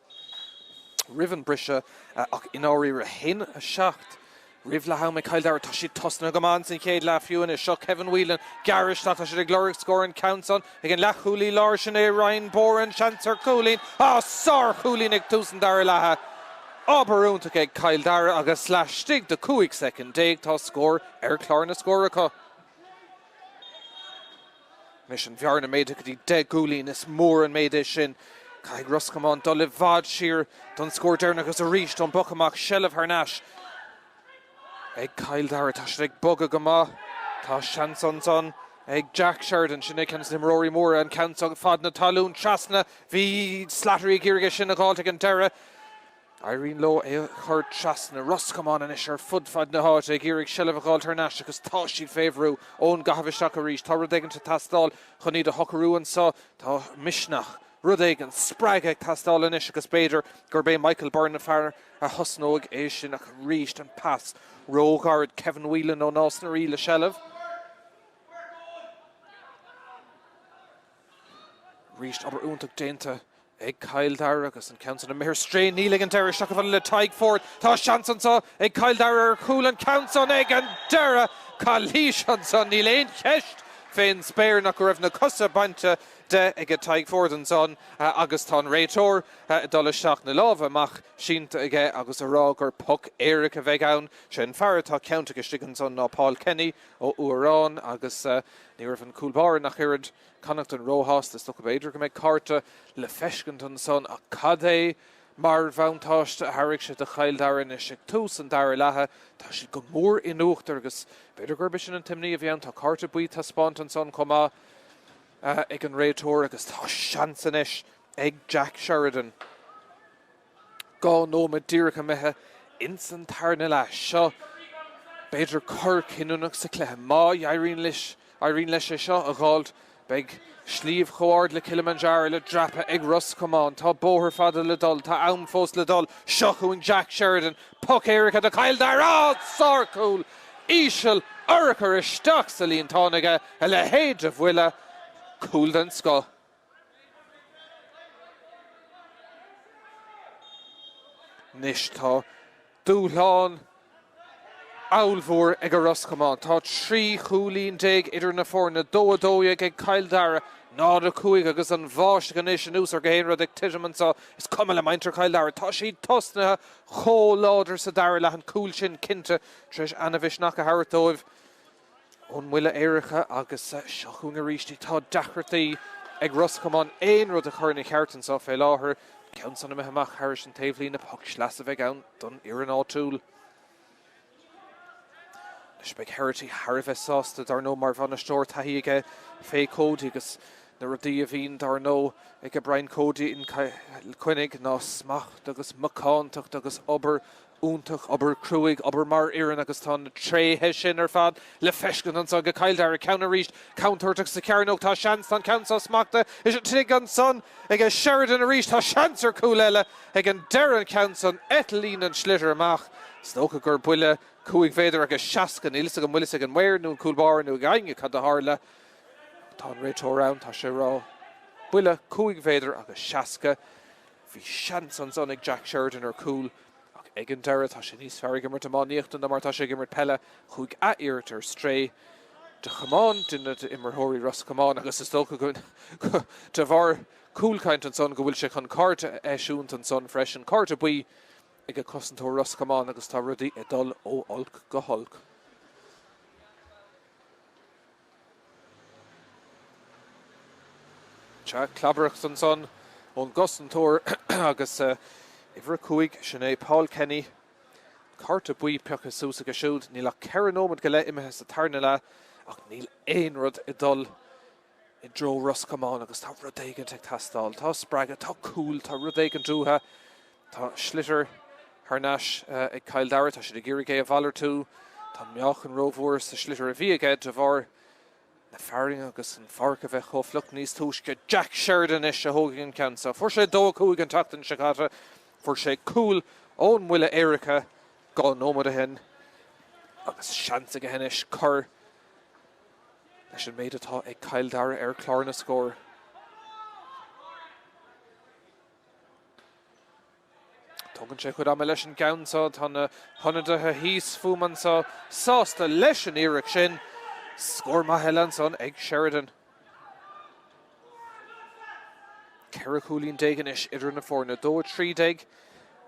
roimh an briseadh ach i ndáiríre, 1-7 Roimh leath am ag Cill Dara, tá siad tosnaithe go maith ins an chéad leath fiú anois. Seo Kevin Whelan, gearradh isteach, tá siad ag lorg scór an ceann san ag an leathchúlaí láir, sin é Ryan Boran, seans ar chúilín, ah sár-chúilín ag tús an dara leatha. Obair iontach ag Cill Dara agus laistigh de 15 soicind tá scór ar chlár na scór acu. Anois an bhearna méadaithe go dtí 10 gcúilín, is mór an méid é sin. Caithfidh Ros Comáin dul i bhfad siar don scór deireanach agus arís ón bpoc amach, seilbh thar n-ais ag Cill Dara. Tá siad ag bogadh go maith. Tá seans ansan ag Jack Sheridan, sin é ceann de na himreoirí móra, an ceann seo fad na talún trasna. Bhí Slattery ag iarraidh é sin a dh'fháilt ag an deireadh. Éiríonn leo é a chur trasna. Ros Comáin anois ar fud fad na háite ag iarraidh seilbh a dh'fháilt thar n-ais agus tá siad fé bhrú ón gcaitheamh isteach arís. Tá rud éigin ag teastáil chun iad a shocrú anso. Tá misneach, rud éigin, spreagadh ag teastáil anois agus b'fhéidir gurb é Michael Byrne an fear a thosnóidh é sin ach arís an pas róghairid. Kevin Whelan ó Nás na Rí le seilbh. Arís obair iontach déanta ag Cill Dara agus an ceann san imithe ar strae. Níl ag an deireadh isteach chomh fada le Tadhg Forde. Tá seans anseo ag Cill Dara ar chúl an ceann san ag an deireadh. Calaois ansan. Níl aon cheist fén spéir nach go raibh na cosa bainte de ag Tadhg Forde ansan agus tá an réiteoir ag dul isteach, na lámha amach sínte aige agus a rá gur poc éirice a bheidh ann. Sé an fear atá ciontach istigh ansan ná Paul Kenny ó Uarán agus ní raibh an cúl báire nach oiread Connachton róshásta. Is dócha b'fhéidir go mbeidh cárta le feiscint ansan ach cad é mar bhuntáiste a thabharfaidh sé do Chill Dara anois ag tús an dara leatha. Tá siad go mór in uachtar agus b'fhéidir gurb é sin an t-imní a bhí ann. Tá cárta buí taispeánta ansan chomh maith ag an réiteoir agus tá seans anois ag Jack Sheridan. 2 nóiméad díreach imithe ins an tarna leath. Seo, b'fhéidir, cor cinniúnach sa chluiche. Má éiríonn leis éiríonn leis é seo a dh'fháilt, beidh sliabh chomh ard le Kilimanjaro le dreapadh ag Ros Comáin. Tá bóthar fada le dul, tá am fós le dul. Seo chugainn Jack Sheridan, poc éirice do Chill Dara! Sárchúl íseal, urchar isteach sa líontán aige, a leithéid de bhuille, cúl den scoth. Anois tá dúshlán ollmhór ag Ros Comáin. Tá 13 chúilín idir na foirne, 2-12 ag Cill Dara, 0-5 agus an bháisteach anois anuas ar gach aon rud ag titim anseo. Is cuma le muintir Chill Dara, tá siad tosnaithe chomh láidir sa dara leath, an cúl sin cinnte tar éis ana-mhisneach a thabhairt dóibh. Ón mbuille éirice agus seo chugainn arís í. Tá deacrachtaí ag Ros Comáin aon rud a chur ina cheart anseo fé láthair. Ceann san imithe amach thairis an taobhlíne, poc sleasa a bheidh ann don fhoireann áitiúil. Anois beidh Herity thar a bheith sásta, dar ndóigh, mar bhainisteoir, taithí aige fé Cody agus na rudaí a bhíonn, dar ndóigh, ag Brian Cody in Cill Chainnigh ná smacht agus macántacht agus obair iontach, obair cruaidh, obair mar fhoireann agus tá na tréithe sin ar fad le feiscint anso ag Cill Dara. Ceann arís, contúirteach sa chearnóg, tá seans, tá an ceann seo smachtaithe istigh ansan ag Sheridan arís, tá seans ar chúl eile ag an deireadh an ceann san, eitlíonn an sliotar amach. Is dócha gur buille 5 mhéadar agus 60, níl fhios agam an bhfuil fhios ag an maor nó an cúl báire nó ag éinne cad a tharla. Tá an réiteoir ann, tá sé ag rá buille 5 mhéadar agus 60. Bhí seans ansan ag Jack Sheridan ar chúl ach ag an deireadh tá sé níos fearr ag imirt iománaíochta ná mar atá sé ag imirt peile. Chuaigh a iarracht ar strae de chamán duine d'imreoirí Ros Comáin agus is dócha go de bharr cúlchaint ansan go bhfuil sé chun cárta a eisiúint ansan freisin. Cárta buí ag cosantóir Ros Comáin agus tá rudaí ag dul ó olc go holc. Sea, clabaireacht ansan ón gcosantóir agus uimhir 5, sin é Paul Kenny. Cárta buí pioctha suas aige siúd. Níl ach ceithre nóiméad go leith imithe sa tarna leath ach níl aon rud ag dul i dtreo Ros Comáin agus tá rud éigint ag teastáil. Tá spreagadh, tá cúl, tá rud éigint uathu. Tá sliotar thar n-ais ag Cill Dara. Tá siad ag iarraidh é a mhalartú. Tá meáchan rómhór sa sliotar a bhí aige de bharr na. Na fearainn agus an pháirc a bheith chomh fliuch níos túisce. Jack Sheridan anois a thógfaidh an ceann seo. Fuair sé 2-5 an tseachtain seo caite. Fuair sé cúl ón mbuille éirice 2 nóiméad ó shin agus seans aige anois cur leis an méid atá ag Cill Dara ar chlár na scór. Tógann sé a chuid ama leis an gceann seo. Tá na hionadaithe thíos fúm anseo sásta leis an iarracht sin. Scór maith eile ansan ag Sheridan. 14 chúilín anois idir na foirne. 2 13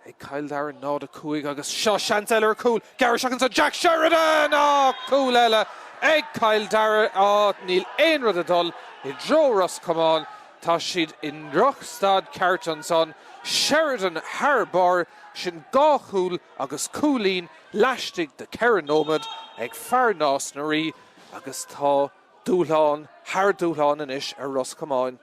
ag Cill Dara 0 5 agus seo seans eile ar chúl. Gearradh isteach ansan Jack Sheridan! Á, cúl eile ag Cill Dara. Á, níl aon rud ag dul i dtreo Ros Comáin. Tá siad i ndrochstaid ceart ansan. Sheridan thar barr, sin dhá chúl agus cúilín laistigh de cheithre nóiméad ag fear Nás na Rí agus tá dúshlán thar dúshlán anois ar Ros Comáin.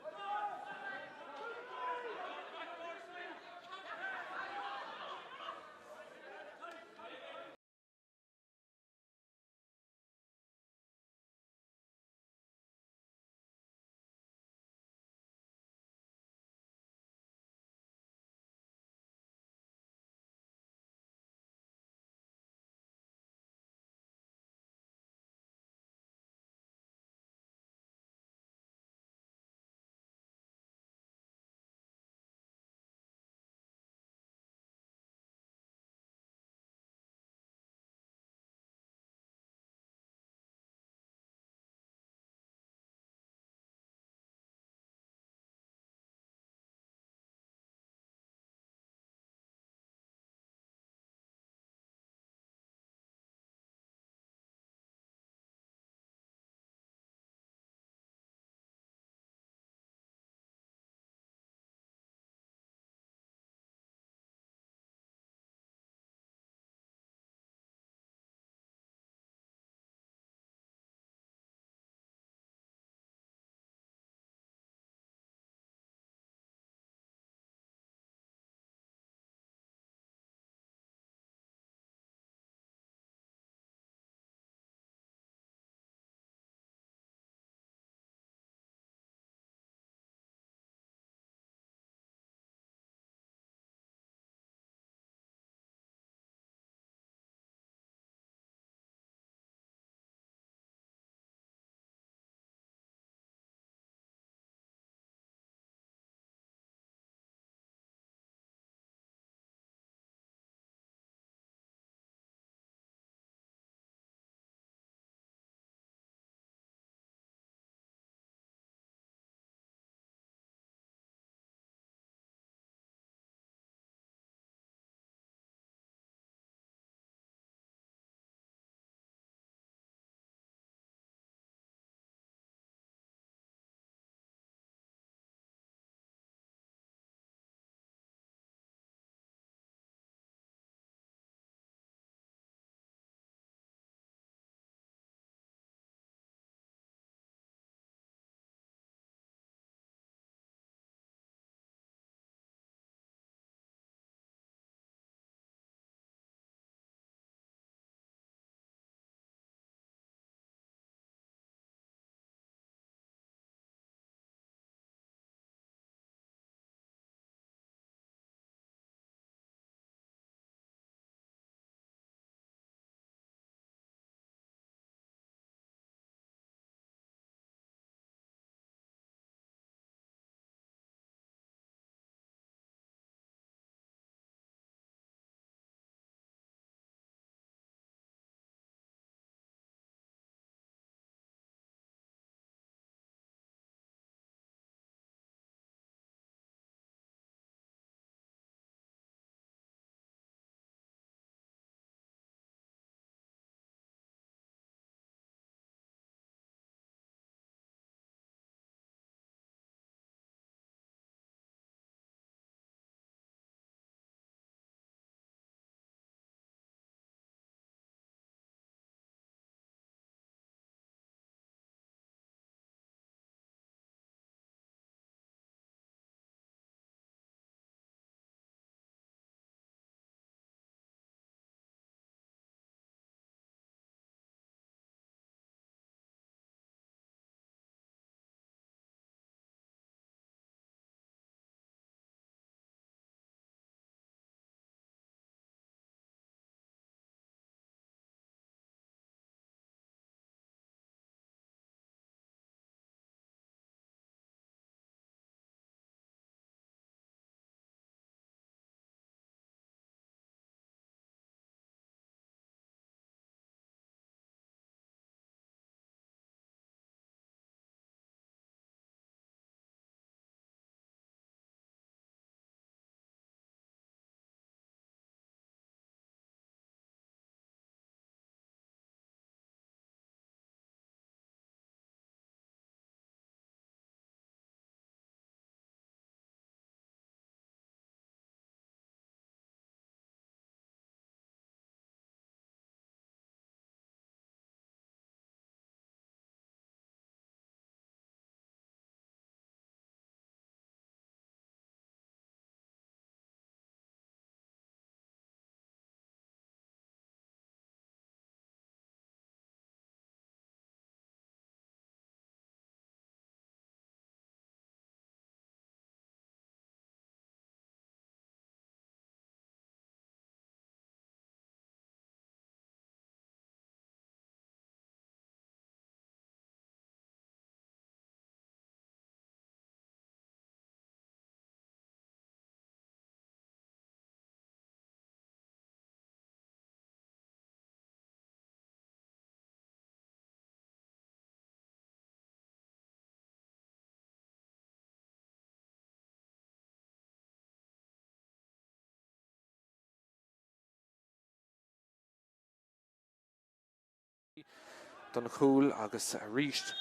Don chúl agus arís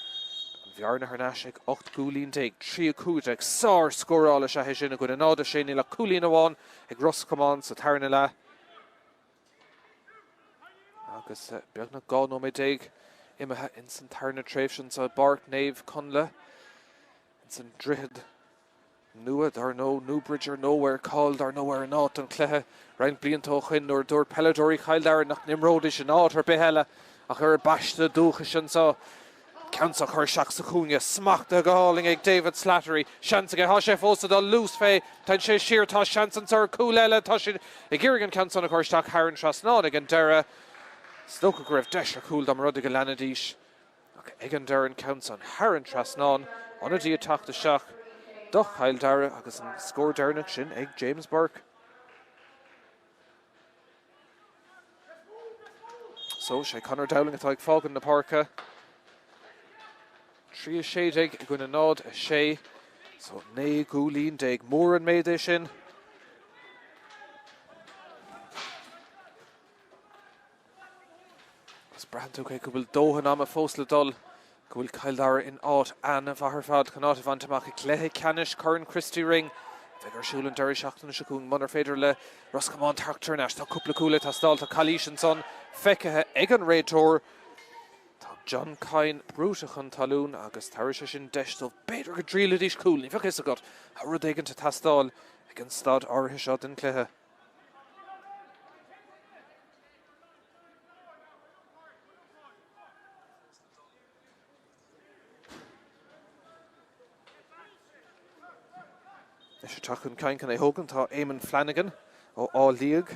an bhearna thar n-ais ag 18 gcúilín, 3 15. Sár scóráil is ea é sin i gcoinne 0 6. Níl ach cúilín amháin ag Ros Comáin sa tarna leath agus beagnach 12 nóiméad imithe ins an tarna tréimhse anseo i bPáirc Naomh Conlath ins an Droichead Nua, dar ndóigh, Newbridge or Nowhere, cáil dar ndóigh ar an áit don chluiche roinnt blianta ó shoin nuair a dúirt peileadóirí Chill Dara nach n-imreoidís in áit ar bith eile ach ar a bpaiste dúchais anseo. Ceann seo curtha isteach sa chúinne, smachtaithe go hálainn ag David Slattery. Seans aige, tá sé fós ag dul, luas fé, téann sé siar, tá seans anseo ar chúl eile, tá siad ag iarraidh an ceann san a chur isteach thar an trasnán ag an deireadh. Is dócha go raibh deis ar chúl dá mba rud é go leanfaidís. Ach ag an deireadh an ceann san thar an trasnán, ionadaí ag teacht isteach do Chill Dara agus an scór deireanach sin ag James Burke. So, sé Conor Dowling atá ag fágaint na páirce. 3 16 i gcoinne 0 6. So 19 gcúilín. Mór an méid é sin. Agus braitheann tú cé go bhfuil dóthain ama fós le dul, go bhfuil Cill Dara in áit an-mhaith ar fad chun áit a bhaint amach i gcluiche ceannais Chorn Christy Ring a bheidh ar siúl an deireadh seachtaine seo chugainn. Munar féidir le Ros Comáin teacht thar n-ais, tá cúpla cúl ag teastáil. Tá calaois ansan feicthe ag an réiteoir. Tá John Kyne brúite chun talún agus tabharfaidh sé sin deis dóibh b'fhéidir go dtriailfidís cúl. Ní bheadh a fhios agat, tá rud éigin ag teastáil ag an staid áirithe seo den chluiche. Anois ag teacht chun cinn chun é thógaint tá Eamon Flanagan ó Áth Liag.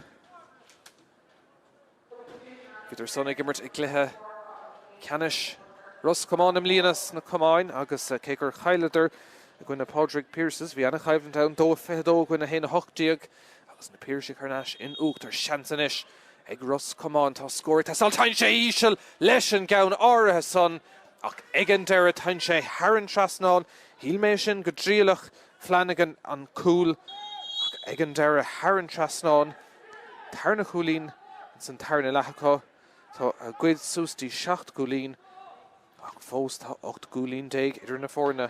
Bhíodar san ag imirt i gcluiche ceannais Ros Comáin i mbliana sna camáin agus cé gur chailleadar i gcoinne Pádraig Pearses, bhí ana-choimhlint ann, 2-22 i gcoinne 1-18 agus na Piarsaigh thar n-ais in uachtar. Seans anois ag Ros Comáin. Tá scór ag teastáil. Téann sé íseal leis an gceann áirithe san ach ag an deireadh téann sé thar an trasnán. Shíl mé sin go dtriailfeadh Flanagan an cúl ach ag an deireadh thar an trasnán. Tarna chúilín ins an tarna leath acu. Tá a gcuid suas dtí 17 gcúilín ach fós tá 18 gcúilín idir na foirne.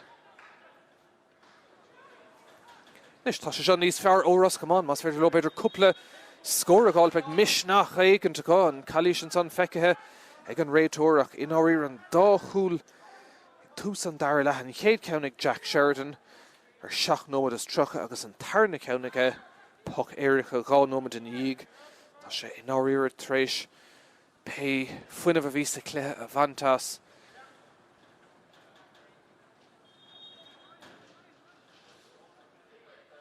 Anois tá sé seo níos fearr ó Ros Comáin, más féidir leo b'fhéidir cúpla scór a fháil, beidh misneach éigint acu. An calaois ansan feicthe ag an réiteoir ach i ndáiríre an dá chúl ag tús an dara leath, an chéad ceann ag Jack Sheridan ar 7 nóiméad is 30 agus an tarna ceann aige, poc éirice, 2 nóiméad ina dhiaidh. Tá sé i ndáiríre tar éis pé fuinneamh a bhí sa chluiche a bhaint as.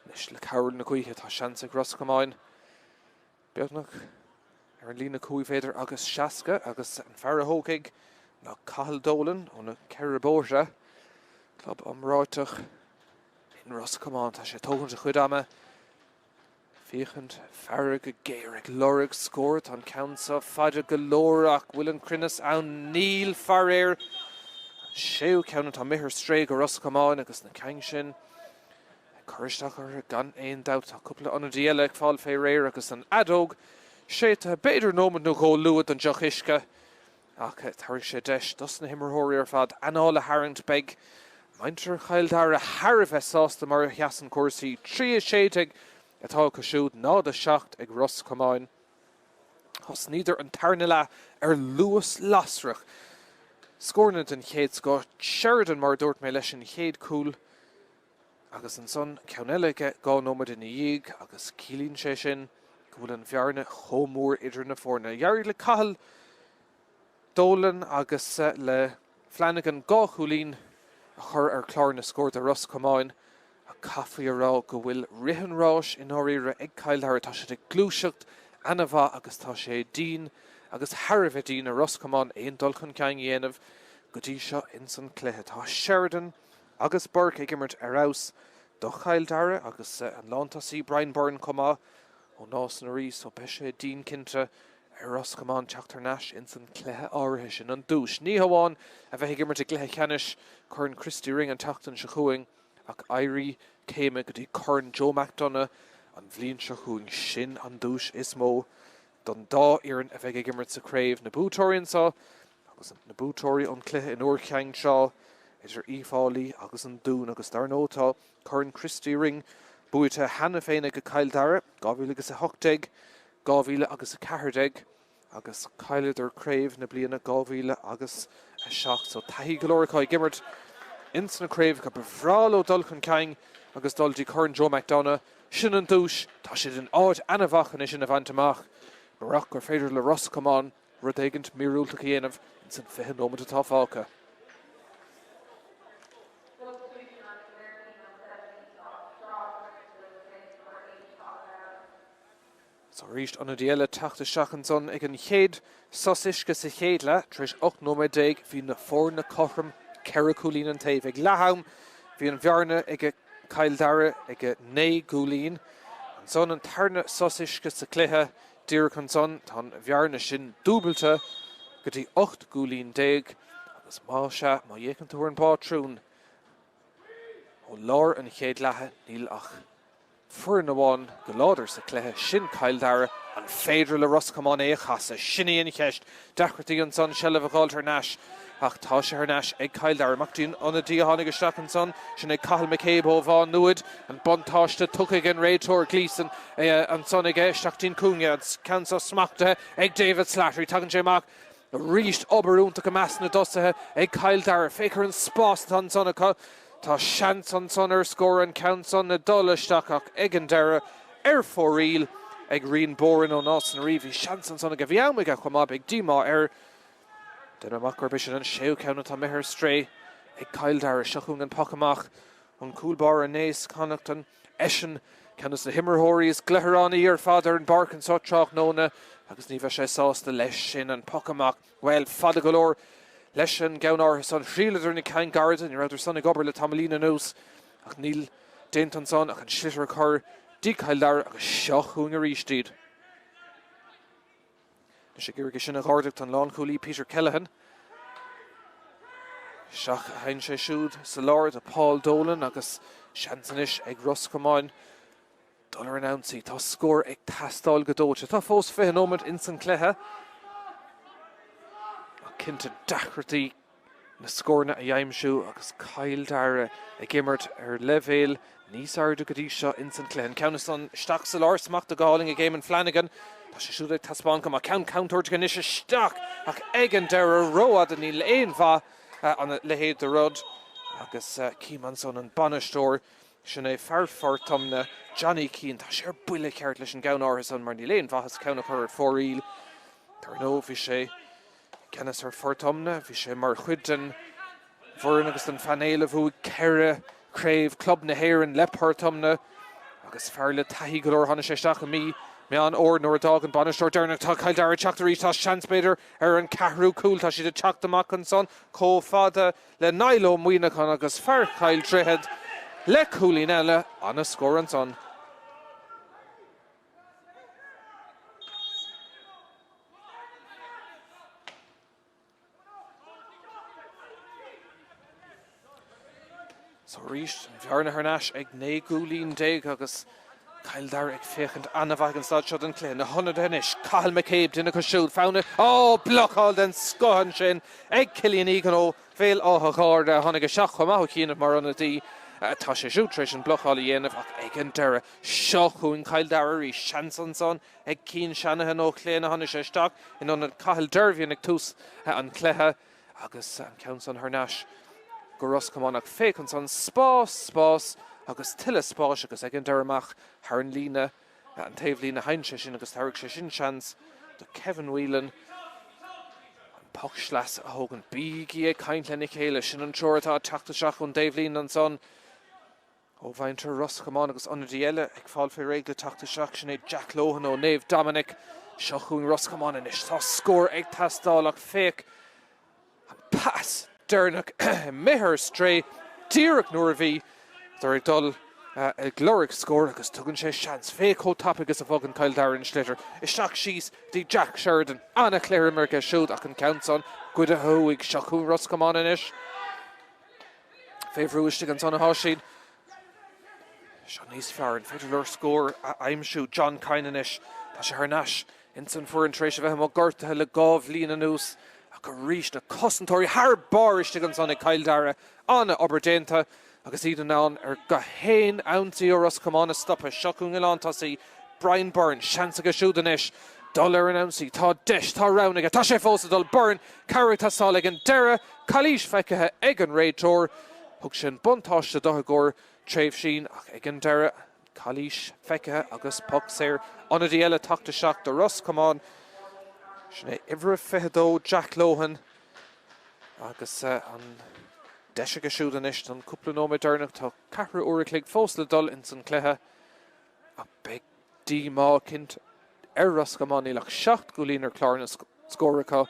Anois le cabhair na gaoithe tá seans ag Ros Comáin beagnach ar an líne 5 mhéadar agus 60 agus an fear a thógfaidh ná Cathal Dolan ó na Ceithre Bóithre, club iomráiteach in Ros Comáin. Tá sé ag tógaint a chuid ama. Féachaint, faire go géar ag lorg scór. Tá an ceann seo fada go leor ach bhfuil an cruinneas ann? Níl, faraor. An séú ceann atá imithe ar strae go Ros Comáin agus na cinn sin ag cur isteach orthu gan aon dabht. Tá cúpla ionadaí eile ag fáil fé réir agus an fheadóg séidte b'fhéidir nóiméad nó dhó luath don deoch uisce. Ach tabharfaidh sé deis dos na himreoirí ar fad anáil a tharraingt. Beidh muintir Chill Dara thar a bheith sásta mar a sheasann cúrsaí. 3 16 atá acu siúd, 0 7 ag Ros Comáin. Thosnaíodar an tarna leath ar luas lasrach. Scóranna den chéad scoth. Sheridan, mar a dúirt mé, leis an chéad chúl agus ansan ceann eile aige 2 nóiméad ina dhiaidh agus ciallaíonn sé sin go bhfuil an bhearna chomh mór idir na foirne. D'éirigh le Cathal Dolan agus le Flanagan 2 chúilín a chur ar chlár na scór do Ros Comáin ach caithfí a rá go bhfuil rith an ráis i ndáiríre ag Cill Dara. Tá siad ag gluaiseacht ana-mhaith agus tá sé dian agus thar a bheith dian ar Ros Comáin aon dul chun cinn a dhéanamh go dtí seo ins an cluiche. Tá Sheridan agus Burke ag imirt ar fheabhas do Chill Dara agus an lántosaí Brian Byrne chomh maith ó Nás na Rí so beidh sé dian cinnte ar Ros Comáin teacht thar n-ais ins an cluiche áirithe sin. An duais, ní hamháin a bheith ag imirt i gcluiche ceannais Chorn Christy Ring an tseachtain seo chugainn ach éirí céime go dtí Corn Joe McDonagh an bhliain seo chugainn. Sin an duais is mó don dá fhoireann a bheidh ag imirt sa chraobh. Na buaiteoirí anseo. Agus na buaiteoirí ón cluiche in Iúr Chinn Trá idir Uíbh Fhailí agus an Dún agus dar ndóigh tá Corn Christy Ring buaite cheana féin ag Cill Dara, 2018, 2014, agus chailleadar craobh na bliana 2007. So taithí go leor acu ag imirt ins na craobhacha. Ba bhreá leo dul chun cinn agus dul dtí Corn Joe McDonagh. Sin an duais. Tá siad in áit ana-mhaith chun é sin a bhaint amach. Murach gur féidir le Ros Comáin rud éigint míorúilteach a dhéanamh ins an 20 nóiméad atá fágtha. So arís ionadaí eile teacht isteach ansan ag an chéad sos uisce sa chéad leath. Tar éis 18 nóiméad bhí na foirne cothrom, ceithre chúilín an taobh. Ag leath-am bhí an bhearna ag Cill Dara ag 9 gcúilín. Ansan an tarna sos uisce sa chluiche díreach ansan tá an bhearna sin dúbailte go dtí 18 gcúilín agus má sea, má fhéachann tú ar an bpátrún ó lár an chéad leatha níl ach Foireann amháin go láidir sa chluiche, sin Cill Dara. An féidir le Ros Comáin é a chasadh? Sin í an cheist. Deacrachtaí ansan seilbh a dh'fháilt thar n-ais ach tá sé thar n-ais ag Cill Dara. Amach dtí'n ionadaí a tháinig isteach ansan, sin é Cathal McCabe ó Mhá Nuad. An buntáiste tugtha ag an réiteoir Gleeson ansan aige isteach dtí'n cúinne. An ceann seo smachtaithe ag David Slattery. Tagann sé amach. Arís obair iontach i measc na dtosaithe ag Cill Dara. Féach ar an spás atá ansan acu. Tá seans ansan ar scór an ceann san ag dul isteach ach ag an deireadh, ar fóraoil ag Rian Boran ó Nás na Rí. Bhí seans ansan aige. Bhí am aige chomh maith. Beidh díomá air. Deinim amach gurb é sin an séú ceann atá imithe ar strae ag Cill Dara. Seo chugainn an poc amach ón gcúl báire Naas Connaughton. Eisean ceann de na himreoirí is glothránaí ar fad ar an bpáirc anseo tráthnóna agus ní bheidh sé sásta leis sin. An poc amach, bhuel, fada go leor leis an gceann áirithe san. Thriaileadar na cinn gairide, ní rabhadar san ag obair le tamaillín anuas ach níl déanta ansan ach an sliotar a chur dtí Cill Dara agus seo chugainn arís iad. Anois ag iarraidh é sin a dh'ardú tá an lánchúlaí Peter Kelleghan. Isteach a théann sé siúd sa lár do Paul Dolan agus seans anois ag Ros Comáin dul ar an ionsaí. Tá scór ag teastáil go dóite. Tá fós 20 nóiméad ins an cluiche ach cinnte deacrachtaí na scóranna a aimsiú agus Cill Dara ag imirt ar leibhéal níos airde go dtí seo ins an cluiche. An ceann san isteach sa lár, smachtaithe go hálainn ag Eamon Flanagan. Tá sé siúd ag taispeáint go maith. Ceann contúirteach anois isteach ach ag an deireadh rófhada níl aon mhaith ina leithéid de rud agus cím ansan an bainisteoir sin é fear Phort Omna, Johnny Keane. Tá sé ar buile ceart leis an gceann áirithe san mar níl aon mhaitheas ceann a chur ar fóraoil. Dar ndóigh bhí sé I gceannas ar Phort Omna, bhí sé mar chuid den bhfoireann agus den phainéal a bhuaigh ceithre chraobh club na hÉireann le Port Omna agus fear le taithí go leor. Tháinig sé isteach i mí Meán Fhómhair nuair a d'fhág an bainisteoir deireanach. Tá Cill Dara ag teacht arís, tá seans b'fhéidir ar an ceathrú cúl. Tá siad ag teacht amach ansan chomh fada le Niall Ó Muíneacháin agus fear Chill Droichead le cúilín eile. Ana-scór ansan. So arís, an bhearna thar n-ais ag 19 gcúilín agus Cill Dara ag féachaint an-mhaith ag an staid seo den chluiche. Na hionadaithe anois, Cathal McCabe, duine acu siúd, fonn Ó, blocáil den scoth ansin ag Cillian Egan ó Bhéal Átha Gháirde a tháinig isteach chomh maith ó chianaibh mar ionadaí. Tá sé siúd tar éis an blocáil a dhéanamh ach ag an deireadh, seo chugainn Cill Dara arís. Seans ansan ag Cian Shanahan ó Chéile tháinig sé isteach in ionad Cathal Dervian ag tús an chluiche agus an ceann san thar n-ais go Ros Comáin ach féach ansan, spás, spás agus tuilleadh spáis agus ag an deireadh amach thar an líne, an taobhlíne a théann sé sin agus tabharfaidh sé sin seans do Kevin Whelan an poc sleasa a thógaint. Bígí ag caint lena chéile, sin an treoir atá ag teacht isteach ón dtaobhlíne ansan. Ó mhuintir Ros Comáin agus ionadaí eile ag fáil fé réidh le teacht isteach, sin é Jack Lohan ó Naomh Dominic. Seo chugainn Ros Comáin anois. Tá scór ag teastáil ach féach an pas deireanach imithe ar strae díreach nuair a bhíodar ag dul ag lorg scór agus tugann sé seans. Féach chomh tapaidh is a bhogann Cill Dara an sliotar isteach síos dtí Jack Sheridan. Ana-chluiche imeartha aige siúd ach an ceann san goidte uaidh. Seo chugainn Ros Comáin anois. Fé bhrú istigh ansan atá siad. Seo níos fearr. An féidir leo scór a aimsiú? John Kyne anois. Tá sé thar n-ais ins an bhfoireann tar éis a bheith amuigh gortaithe le 2 bhliain anuas. Ach arís na cosantóirí thar barr istigh ansan ag Cill Dara. An-obair déanta agus iad in ann ar gach aon ionsaí ó Ros Comáin a stopadh. Seo chugainn an lántosaí Brian Byrne. Seans aige siúd anois dul ar an ionsaí. Tá deis, tá roghanna aige. Tá sé fós ag dul. Byrne, cabhair ag teastáil ag an deireadh. Calaois feicthe ag an réiteoir. Thug sin buntáiste dó i gcomhair tréimhsín ach ag an deireadh, calaois feicthe agus poc saor. Ionadaí eile teacht isteach do Ros Comáin. Sin é uimhir a 22 Jack Lohan agus an deis aige siúd anois don cúpla nóiméad deireanach. Tá ceathrú uair a chloig fós le dul ins an cluiche ach beidh díomá cinnte ar Ros Comáin. Níl ach 7 gcúilín ar chlár na scór acu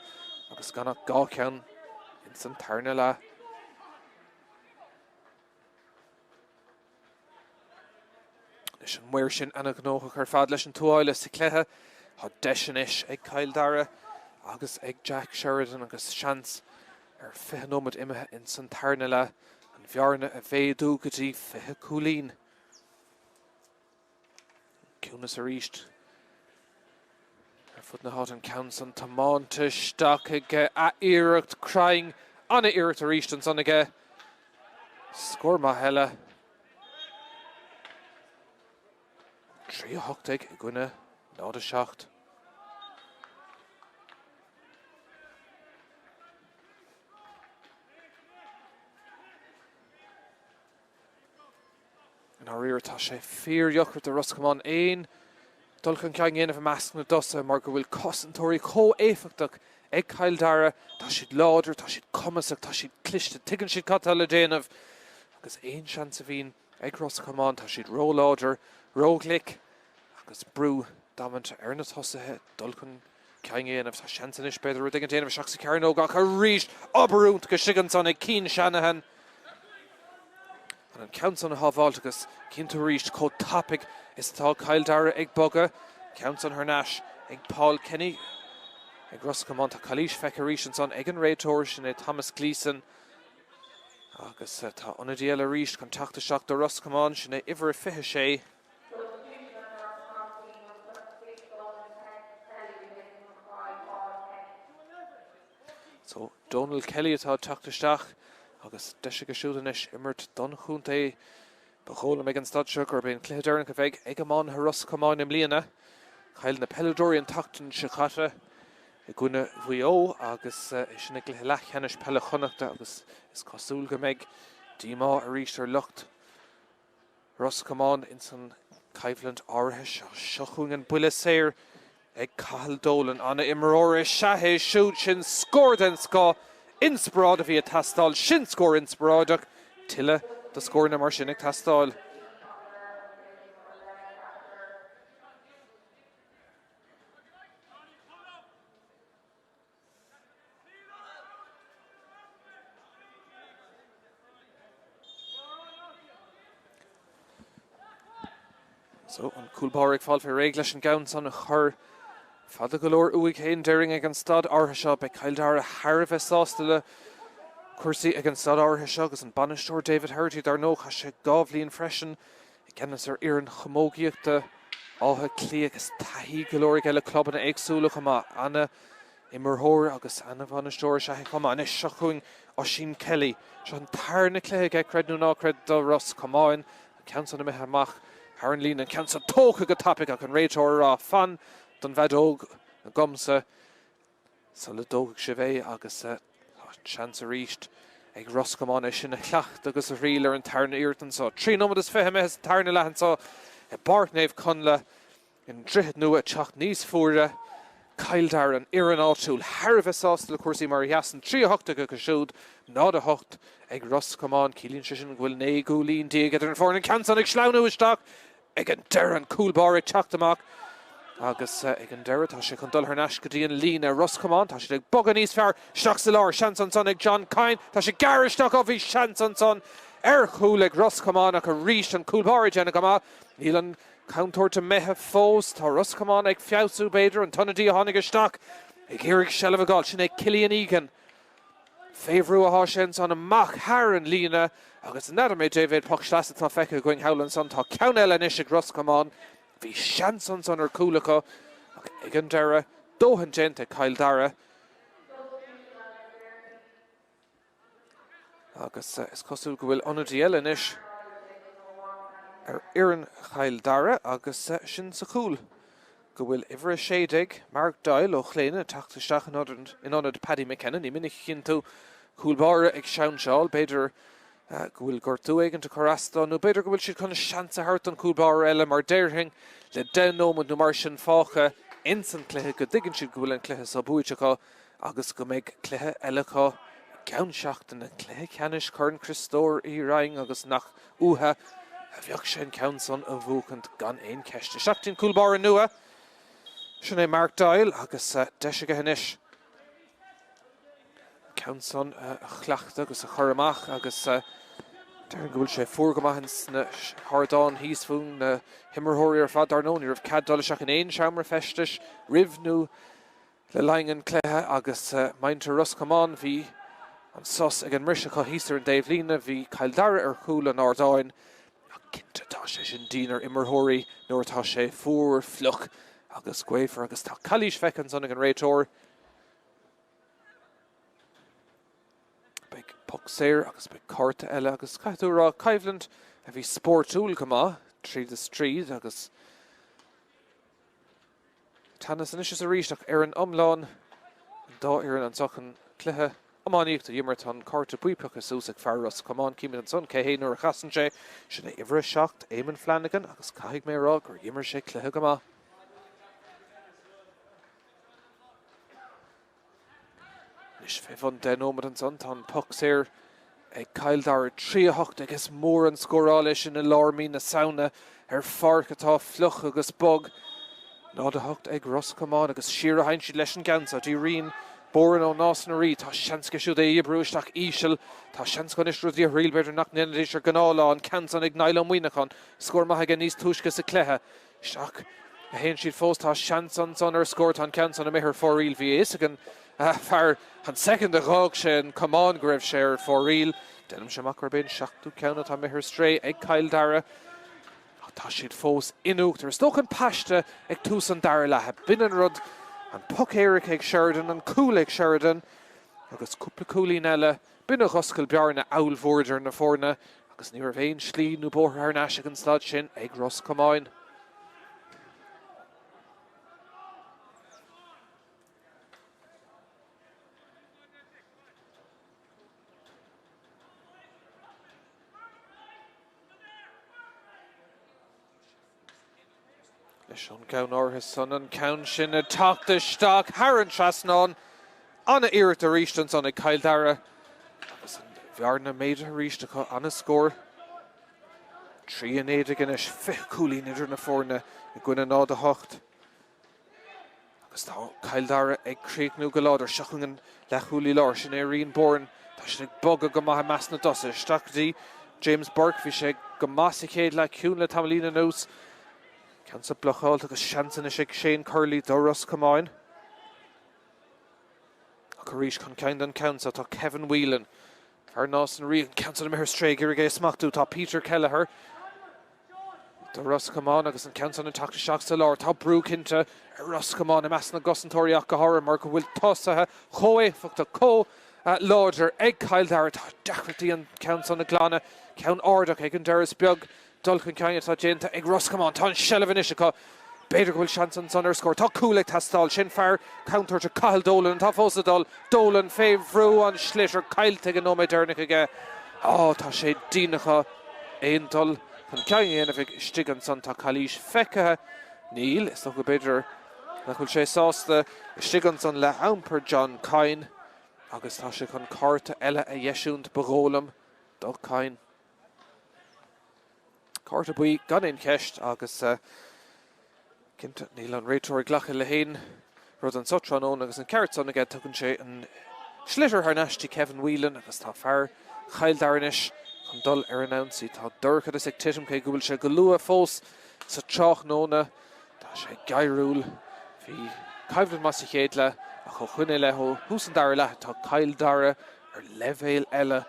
agus gan ach 2 cheann ins an tarna leath. Leis an maor sin ana-ghnóthach ar fad leis an tuáille sa chluiche, tá deis anois ag Cill Dara agus ag Jack Sheridan agus seans ar 20 nóiméad imithe ins an tarna leath an bhearna a mhéadú go dtí 20 cúilín. Ciúnas arís ar fud na háite an ceann san tiomáinte isteach aige. Ath-iarracht cruinn, ana-iarracht arís ansan aige. Scór maith eile. 3 18 i gcoinne 0 7. I ndáiríre tá sé fíordheacair do Ros Comáin aon dul chun cinn a dhéanamh i measc na dtosaithe mar go bhfuil cosantóirí chomh éifeachtach ag Cill Dara. Tá siad láidir, tá siad cumasach, tá siad cliste, tuigeann siad cad tá le déanamh agus aon seans a bhíonn ag Ros Comáin tá siad róláidir, róghlic agus brú damanta ar na tosaithe dul chun cinn a dhéanamh. Tá seans anois b'fhéidir rud éigin a dhéanamh isteach sa chearnóg ach arís obair iontach istigh ansan ag Cian Shanahan. An ceann san a shábháilt agus cíonn tú arís chomh tapaidh is atá Cill Dara ag bogadh. Ceann san thar n-ais ag Paul Kenny ag Ros Comáin. Tá calaois feicthe arís ansan ag an réiteoir, sin é Thomas Gleeson. Agus tá ionadaí eile arís chun teacht isteach do Ros Comáin, sin é uimhir a 26. So, Donal Kelly atá ag teacht isteach agus deis aige siúd anois imirt don chontae. Ba dhóigh liom ag an staid seo gurb é an cluiche deireanach a bheidh ag iománaithe Ros Comáin i mbliana. Chaill na peileadóirí an tseachtain seo caite i gcoinne Mhaigh Eo agus é sin i gcluiche leathcheannais peile Chonnachta agus is cosúil go mbeidh díomá arís ar lucht Ros Comáin ins an choimhlint áirithe seo. Seo chugainn an buille saor ag Cathal Dolan. Ana-imreoir is ea é siúd. Sin scór den scoth. Inspioráid a bhí ag teastáil. Sin scór inspioráideach. Tuilleadh de scóranna mar sin ag teastáil. So, an cúl báire ag fáil fé réidh leis an gceann san a chur fada go leor uaidh féin déarfainn ag an staid áirithe seo. Beidh Cill Dara thar a bheith sásta le cúrsaí ag an staid áirithe seo agus an bainisteoir David Herity dar ndóigh chaith sé 2 bhliain freisin i gceannas ar fhoireann chamógaíochta Átha Cliath agus taithí go leor aige le clubanna éagsúla chomh maith. Ana Imreoir agus ana-bhainisteoir is ea é chomh maith. Anois, seo chugainn Oisín Kelly. Seo an tarna cluiche aige, creid nó ná creid, do Ros Comáin. An ceann san imithe amach thar an líne, an ceann san tógtha go tapaidh ach an réiteoir ag rá fan don bhfeadóg agamsa sula dtógfaidh sibh é agus tá seans arís ag Ros Comáin é sin a chleachtadh agus a thriail ar an tarna iarracht anseo. 3 nóiméad is 20 imithe sa tarna leath anseo i bPáirc Naomh Conlath. I nDroichead Nua ag teacht níos fuaire, Cill Dara, an fhoireann áitiúil, thar a bheith sásta le cúrsaí mar a sheasann. 3 18 acu siúd, 0 8 ag Ros Comáin. Ciallaíonn sé sin go bhfuil 19 gcúilín idir an foireann. An ceann san ag sleamhnú isteach ag an deireadh, an cúl báire ag teacht amach agus ag an deireadh tá sé chun dul thar n-ais go dtí an líne. Ros Comáin, tá siad ag bogadh níos fearr isteach sa lár. Seans ansan ag John Kyne. Tá sé gearrtha isteach. Ó bhí seans ansan ar chúl ag Ros Comáin ach arís an cúl báire ag déanamh go maith. Níl an Contúirt imithe fós. Tá Ros Comáin ag feabhsú, b'fhéidir. An t-ionadaí a tháinig isteach ag iarraidh seilbh a fháil, sin é Cillian Egan. Fé bhrú atá sé ansan amach thar an líne agus n'fheadar mé dé mhéad poc sleasa atá feicthe againn thall ansan. Tá ceann eile anois ag Ros Comáin. Bhí seans ansan ar chúl acu ach ag an deireadh, dóthain déanta ag Cill Dara. Agus is cosúil go bhfuil ionadaí eile anois ar fhoireann Chill Dara agus sin sa chúl go bhfuil uimhir 16, Mark Doyle ó Chéile ag teacht isteach in ionad Paddy McKenna. Ní minic a chíonn tú cúl báire ag seinseáil, b'fhéidir go bhfuil gortú éigin ag cur as dó nó b'fhéidir go bhfuil siad chun seans a thabhairt don chúl báire eile mar déarfainn le 10 nóiméad nó mar sin fágtha ins an cluiche go dtuigeann siad go bhfuil an cluiche so buaite acu agus go mbeidh cluiche eile acu i gceann seachtaine, cluiche ceannais Chorn Chriostóir Uí Rinn agus nach uathu a bheadh sé an ceann san a bhuachaint gan aon cheist. Isteach dtí'n cúl báire nua, sin é Mark Doyle agus deis aige anois an ceann san a chleachtadh agus a chur amach agus déarfainn go bhfuil sé fuar go maith ins na hardáin thíos fúinn, na himreoirí ar fad dar ndóigh ní raibh cead dul isteach in aon seomra feistis roimh nó Le linn an chluiche agus muintir Ros Comáin bhí an sos ag an mbriseadh acu thíos ar an dtaobhlíne, bhí Cill Dara ar chúl an ardáin ach cinnte tá sé sin dian ar imreoirí nuair atá sé fuar, fliuch agus gaofar agus tá calaois feicthe ansan ag an réiteoir. Beidh poc saor agus beidh cárta eile agus caithfidh tú a rá coimhlint a bhí spórtúil go maith tríd is tríd agus Teannas anois is arís ach ar an iomlán, an dá fhoireann anseo chun cluiche iománaíochta a imirt. Tá an cárta buí pioctha suas ag fear Ros Comáin. Címid ansan cé hé nuair a chasann sé. Sin é uimhir 7, Eamon Flanagan, agus caithfidh mé a rá gur dh'imir sé cluiche go maith. Anois fé bhun 10 nóiméad ansan tá an poc saor ag Cill Dara 3 8 agus is mór an scóráil é sin i lár mí na Samhna ar pháirc atá fliuch agus bog. 0 8 ag Ros Comáin agus siar a théann siad leis an gceann seo dtí Rian Boran ó Nás na Rí. Tá seans aige siúd é a oibriú isteach íseal. Tá seans acu anois rudaí a thriail b'fhéidir nach ndéanfaidís ar ghnáthlá. An ceann san ag Niall Ó Muíneacháin. Scór maith aige níos túisce sa chluiche. Isteach a théann siad fós. Tá seans ansan ar scór. Tá an ceann san imithe ar fóraoil. Bhí a fhios ag an fear an soicind a dh'fhág sé an camán go raibh sé ar fóraoil. Déanaimse amach gurb é an seachtú ceann atá imithe ar strae ag Cill Dara. Ach tá siad fós in uachtar. Is dócha an paiste ag tús an dara leatha. B'in an rud. An poc éirice ag Sheridan, an cúl ag Sheridan agus cúpla cúilín eile. B'in a dh'oscail bearna ollmhór idir na foirne agus ní raibh aon slí nó bóthar thar n-ais ag an staid sin ag Ros Comáin. Leis an gceann áirithe san, an ceann sin ag teacht isteach thar an trasnán. Ana-iarracht arís ansan ag Cill Dara agus an bhearna méadaithe arís acu. Ana-scór. 3 19 anois, 20 cúilín idir na foirne i gcoinne 0-8. Agus tá Cill Dara ag críochnú go láidir. Seo chugainn an leathchúlaí láir, sin é Rian Boran. Tá siad ag bogadh go maith i measc na dtosaithe. Isteach go dtí James Burke. Bhí sé go maith sa chéad leath, ciúin le tamaillín anuas. Ceann seo blocáilte agus seans anois ag Shane Curley do Ros Comáin. Ach arís chun cinn don cheann seo tá Kevin Whelan. Fear Nás na Rí, an ceann san imithe ar strae ag iarraidh é a smachtú. Tá Peter Kelleher do Ros Comáin agus an ceann san ag teacht isteach sa lár. Tá brú cinnte ar Ros Comáin i measc na gcosantóirí ach go háirithe mar go bhfuil tosaithe chomh éifeachtach, chomh láidir ag Cill Dara. Tá deacrachtaí an ceann san a ghlanadh. Ceann ard ach ag an deireadh is beag Dul chun cinn atá déanta ag Ros Comáin. Tá an seilbh anois acu. B'fhéidir go bhfuil seans ansan ar scór. Tá cúl ag teastáil. Sin fear contúirteach Cathal Dolan atá fós ag dul. Dolan fé bhrú an sliotar caillte ag an nóiméad deireanach aige. Á, tá sé dian acu aon dul chun cinn a dhéanamh istigh ansan. Tá calaois feicthe. Níl. Is dócha b'fhéidir nach bhfuil sé sásta istigh ansan le hiompar John Coyne agus tá sé chun cárta eile a dheisiúint ba dhóigh liom do Coyne. Cárta buí gan aon cheist agus cinnte níl an réiteoir ag glacadh le haon rud anseo tráthnóna agus an ceart san aige tugann sé an sliotar thar n-ais dtí Kevin Whelan agus tá fear Chill Dara anois chun dul ar an ionsaí. Tá dorchadas ag titim cé go bhfuil sé go luath fós sa tráthnóna. Tá sé geimhriúil. Bhí coimhlint maith sa chéad leath ach ó shoin i leith ó thús an dara leath tá Cill Dara ar leibhéal eile.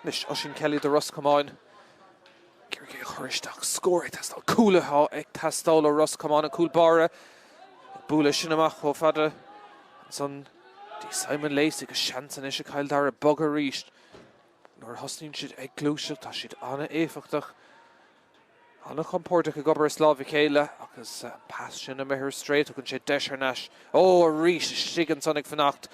Anois Oisín Kelly do Ros Comáin. Ag iarraidh é a chur isteach. Scór ag teastáil. Cúl atá ag teastáil ó Ros Comáin. An cúl báire ag bualadh sin amach chomh fada ansan. Dtí Simon Lacey agus seans anois ag Cill Dara bogadh arís. Nuair a thosnaíonn siad ag gluaiseacht tá siad an-éifeachtach, an-chompordach ag obair as lámh a chéile agus an pas sin imithe ar strae, tugann sé deis thar n-ais. Ó, arís istigh ansan ag fanacht.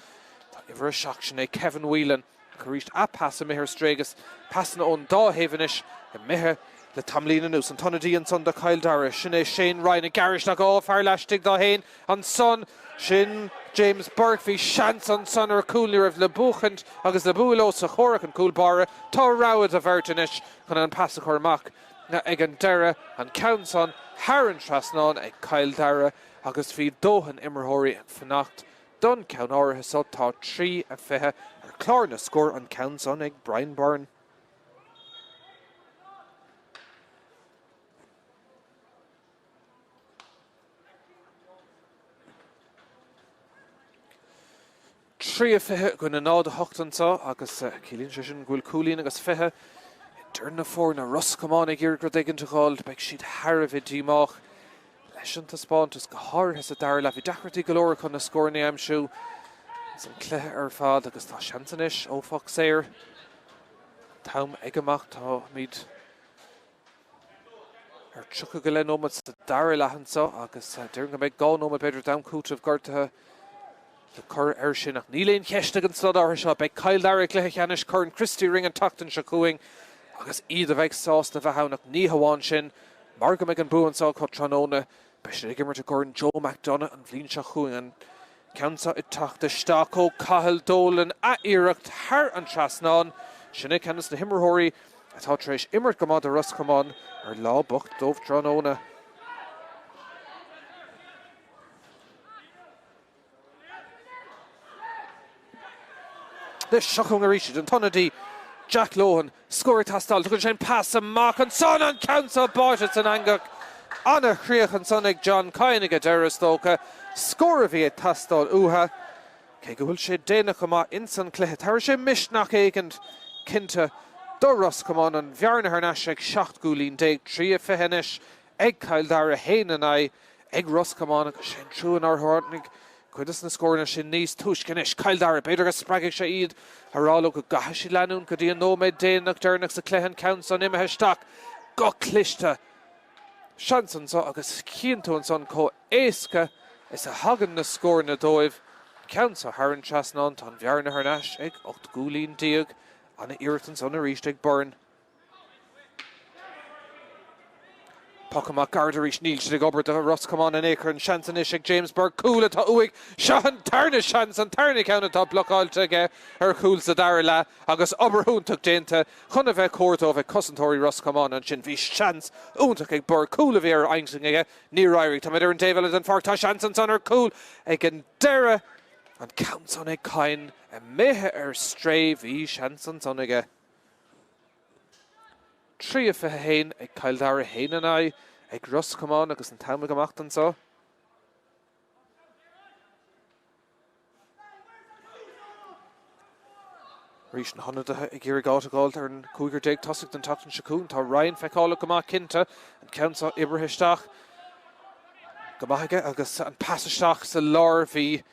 Tá uimhir a 7, sin é Kevin Whelan. Ach arís a' pas imithe ar strae agus pasanna ón dá thaobh anois imithe le tamaillín anuas. An t-ionadaí ansan do Chill Dara, sin é Shane Ryan ag gearradh isteach. Ó, fear laistigh dó fhéin ansan, sin James Burke. Bhí seans ansan ar chúl, ní raibh le buachaint agus le bualadh os a chomhair ach an cúl báire. Tá rogha de bheirt anois chun an pas a chur amach ag an deireadh. An ceann san thar an trasnán ag Cill Dara agus bhí dóthain imreoirí ag fanacht Don ceann áirithe so tá 3, 20 ar chlár na scór, an ceann san ag Brian Byrne. 3, 20 i gcoinne 0, 8 anso agus ciallaíonn sé sin go bhfuil cúilín agus 20 idir na foirne. Ros Comáin ag iarraidh rud éigin a dh'fháil, beidh siad thar a bheith díomách. Leis an taispeántas, go háirithe sa dara leath, bhí deacrachtaí go leor acu na scóranna a aimsiú san cluiche ar fad agus tá seans anois ó phoc saor. An t-am ag imeacht, táimid ar 30 go leith nóiméad sa dara leath anseo agus déarfainn go mbeidh 2 nóiméad b'fhéidir d'am cúitimh gortaithe le cur air sin. Ach níl aon cheist ag an slad áirithe seo, beidh Cill Dara i gcluiche ceannais Chorn Christy Ring an tseachtain seo chugainn agus iad a bheidh sásta bheith ann ach ní hamháin sin, Mar go mbeidh an bua anseo acu tráthnóna, beidh siad ag imirt i gCorn Joe McDonagh an bhliain seo chugainn. An ceann seo ag teacht isteach ó Cathal Dolan, a iarracht thar an trasnán. Sin é ceann de na himreoirí atá tar éis imirt go maith do Ros Comáin ar lá bocht dóibh tráthnóna. Anois seo chugainn arís iad, an t-ionadaí Jack Lohan, scór ag teastáil, tugann sé an pas amach ansan, an ceann seo báite san eangach. Ana-chríoch ansan ag John Coyne ag an deireadh is dócha. Scór a bhí ag teastáil uathu. Cé go bhfuil sé déanach go maith ins an cluiche, tabharfaidh sé misneach éigin cinnte do Ros Comáin. An bhearna thar n-ais ag 17 gcúilín, 3-20 anois ag Cill Dara, 1 in aghaidh ag Ros Comáin agus sé an trua nár tháinig cuid de na scóranna sin níos túisce anois. Cill Dara, b'fhéidir go spreagfaidh sé iad a rá leo go gcaithfidh siad leanúint go dtí an nóiméad déanach deireanach sa chluiche, an ceann san imithe isteach go cliste. Seans anso agus chíonn tú ansan chomh éasca is a thagann na scóranna dóibh. An ceann seo thar an trasnán, tá an bhearna thar n-ais ag 18 gcúilín. Ana-iarracht ansan arís ag Byrne. Poc amach gairid arís, níl siad ag obair do Ros Comáin in aon chor. An seans anois ag James Burke, cúl atá uaidh. Seo an tarna seans, an tarna ceann atá blocáilte aige ar chúl sa dara leath agus obair iontach déanta chun a bheith cóir dóibh ag cosantóirí Ros Comáin ansin. Bhí seans iontach ag Burke, cúl a bhí ar intinn aige, níor éirigh. Táimid ar an dtaobh eile den pháirc, tá seans ansan ar chúl ag an deireadh. An ceann san ag Coyne imithe ar strae, bhí seans ansan aige. 3, 21 ag Cill Dara 1 in aghaidh ag Ros Comáin agus an t-am ag imeacht anseo. Arís na hionadaithe ag iarraidh áit a dh'fháilt ar an gcúigear tosaigh don tseachtain seo chugainn. Tá Ryan feiceálach go maith cinnte, an ceann seo oibrithe isteach go maith aige agus an pas isteach sa lár. Bhí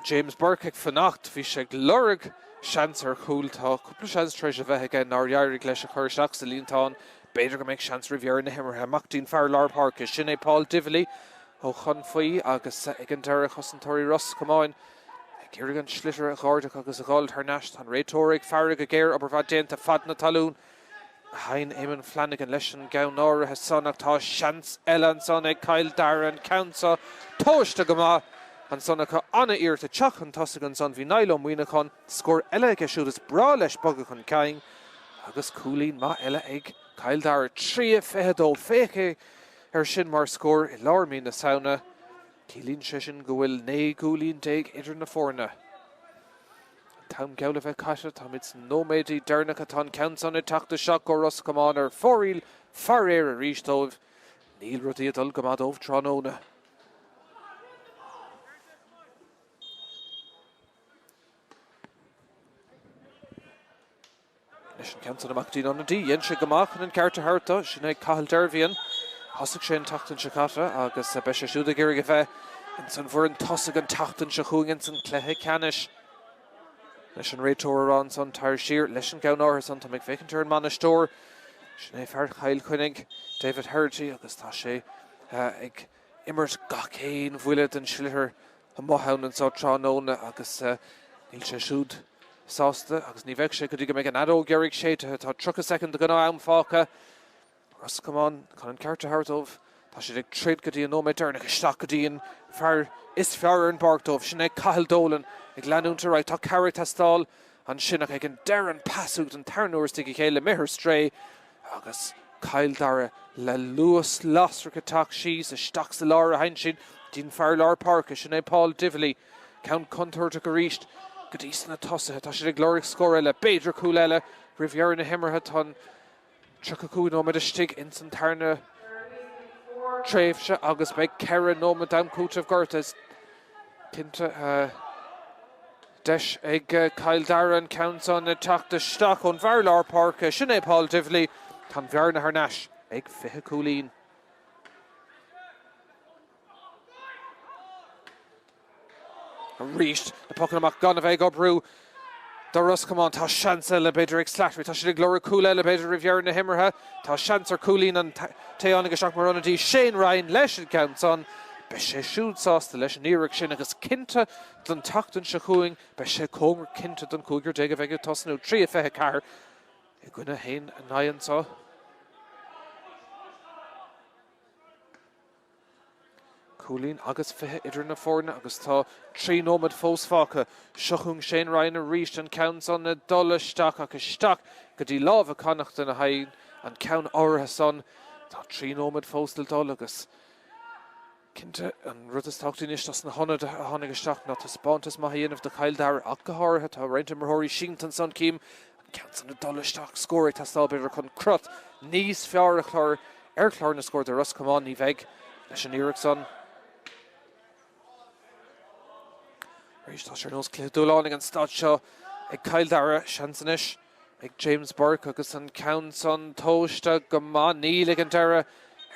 James Burke ag fanacht. Bhí sé ag lorg seans ar chúl. Tá cúpla seans tar éis a bheith aige nár éirigh leis a chur isteach sa líontán. B'fhéidir go mbeidh seans roimh dheireadh na himeartha. Amach dtí'n fear lár páirce. Sin é Paul Divilly ó Chon Faoi agus ag an deireadh cosantóirí Ros Comáin ag iarraidh an sliotar a dh'ardach agus a dh'fháil thar n-ais. Tá an réiteoir ag faire go géar. Obair mhaith déanta fad na talún. Sheinn Eamon Flanagan leis an gceann áirithe san ach tá seans eile ansan ag Cill Dara, an ceann seo tomhaiste go maith ansan acu. Ana-iarracht ag teacht chun tosaigh ansan bhí Niall Ó Muíneacháin, scór eile aige siúd, is breá leis bogadh chun cinn agus cúilín maith eile ag Cill Dara. 3, 22, féach air sin mar scór i lár mí na Samhna. Ciallaíonn sé sin go bhfuil 19 gcúilín idir na foirne. An t-am geall le bheith caite, táimid sna nóiméidí deireanacha, tá an ceann san ag teacht isteach ó Ros Comáin ar fóraoil, faraor arís dóibh. Níl rudaí ag dul go maith dóibh tráthnóna. Leis an gceann san amach dtí'n ionadaí, dhein sé go maith chun an ceart a thabhairt dó. Sin é Cathal Dervian. Thosaigh sé an tseachtain seo caite agus beidh sé siúd ag iarraidh a bheith. ins an bhfoireann tosaigh an tseachtain seo chugainn ins an cluiche ceannais. Leis an réiteoir a rá ansan, tar siar leis an gceann áirithe san, táim ag féachaint ar an mbainisteoir, sin é fear Chill Chainnigh, David Herity, agus tá sé ag imirt gach aon bhuille den sliotar amuigh ann anseo tráthnóna agus níl sé siúd sásta agus ní bheidh sé go dtí go mbeidh an fheadóg dheiridh séidthe. Tá 30 soicind de ghnáth-am fágtha. Ros Comáin chun an ceart a thabhairt dóibh. Tá siad ag troid go dtí an nóiméad deireanach, isteach go dtí an fear is fearr ar an bpáirc dóibh, sin é Cathal Dolan, ag leanúint ar aghaidh. Tá cabhair ag teastáil ansin ach ag an deireadh an pas uaidh don tarna huair istigh a chéile, imithe ar strae agus Cill Dara le luas lasrach ag teacht síos isteach sa lár a théann siad dtí'n fear lár páirce, sin é Paul Divilly. Ceann contúirteach arís go dtí sna tosaithe. Tá siad ag lorg scór eile, b'fhéidir cúl eile roimh dheireadh na himeartha. Tá an 35 nóiméad istigh ins an tarna tréimhse agus beidh 4 nóiméad d'am cúitimh gorta. Cinnte, deis ag Cill Dara an ceann san ag teacht isteach ón bhfear lár páirce, sin é Paul Divilly. Tá an bhearna thar n-ais ag 20 cúilín. Arís, na pocanna amach gan a bheith ag oibriú do Ros Comáin. Tá seans eile, b'fhéidir, ag Slattery. Tá siad ag lorg cúl eile, b'fhéidir, roimh dheireadh na himeartha. Tá seans ar chúilín an té a tháinig isteach mar ionadaí, Shane Ryan, leis an gceann san. Beidh sé siúd sásta leis an iarracht sin agus cinnte don tseachtain seo chugainn beidh sé cóngarach cinnte don 15 a bheidh ag tosnú. 3-24 i gcoinne 1-9 anseo. Cúilín agus 20 idir na foirne agus tá 3 nóiméad fós fágtha. Seo chugainn Shane Ryan arís, an ceann san ag dul isteach ach isteach go dtí lámha Connachtan a théann an ceann áirithe san. Tá 3 nóiméad fós le dul agus cinnte an rud is tábhachtaí anois dos na hionadaithe a tháinig isteach ná taispeántas maith a dhéanamh do Chill Dara ach go háirithe. Tá roinnt imreoirí sínte ansan, cím An ceann san ag dul isteach, scór ag teastáil b'fhéidir chun crot níos fearr a chur ar chlár na scór do Ros Comáin. Ní bheidh leis an iarracht san. Arís tá sé ar nós cluiche dúshláin ag an staid seo ag Cill Dara. Seans anois ag James Burke agus an ceann san tomhaiste go maith. Níl ag an deireadh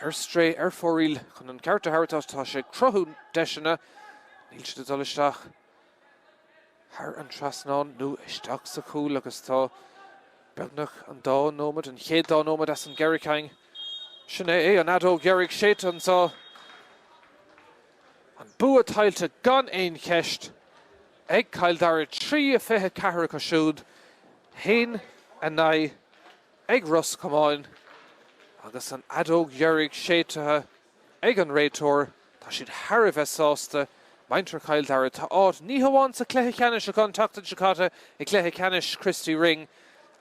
ar strae ar fóraoil chun an ceart a thabhairt. Tá sé ag cruthú deiseanna. Níl siad ag dul isteach. thar an trasnán nó isteach sa chúl agus tá beagnach an dá nóiméad, an chéad dá nóiméad as an gceithre cinn. Sin é é, an fheadóg dheiridh séidte anseo. An bua tuillte gan aon cheist ag Cill Dara, 3-24 acu siúd, 1-9 ag Ros Comáin agus an fheadóg dheiridh séidte ag an réiteoir. Tá siad thar a bheith sásta. Muintir Chill Dara, tá áit ní hamháin sa chluiche ceannais acu an tseachtain seo caite i gcluiche ceannais Christy Ring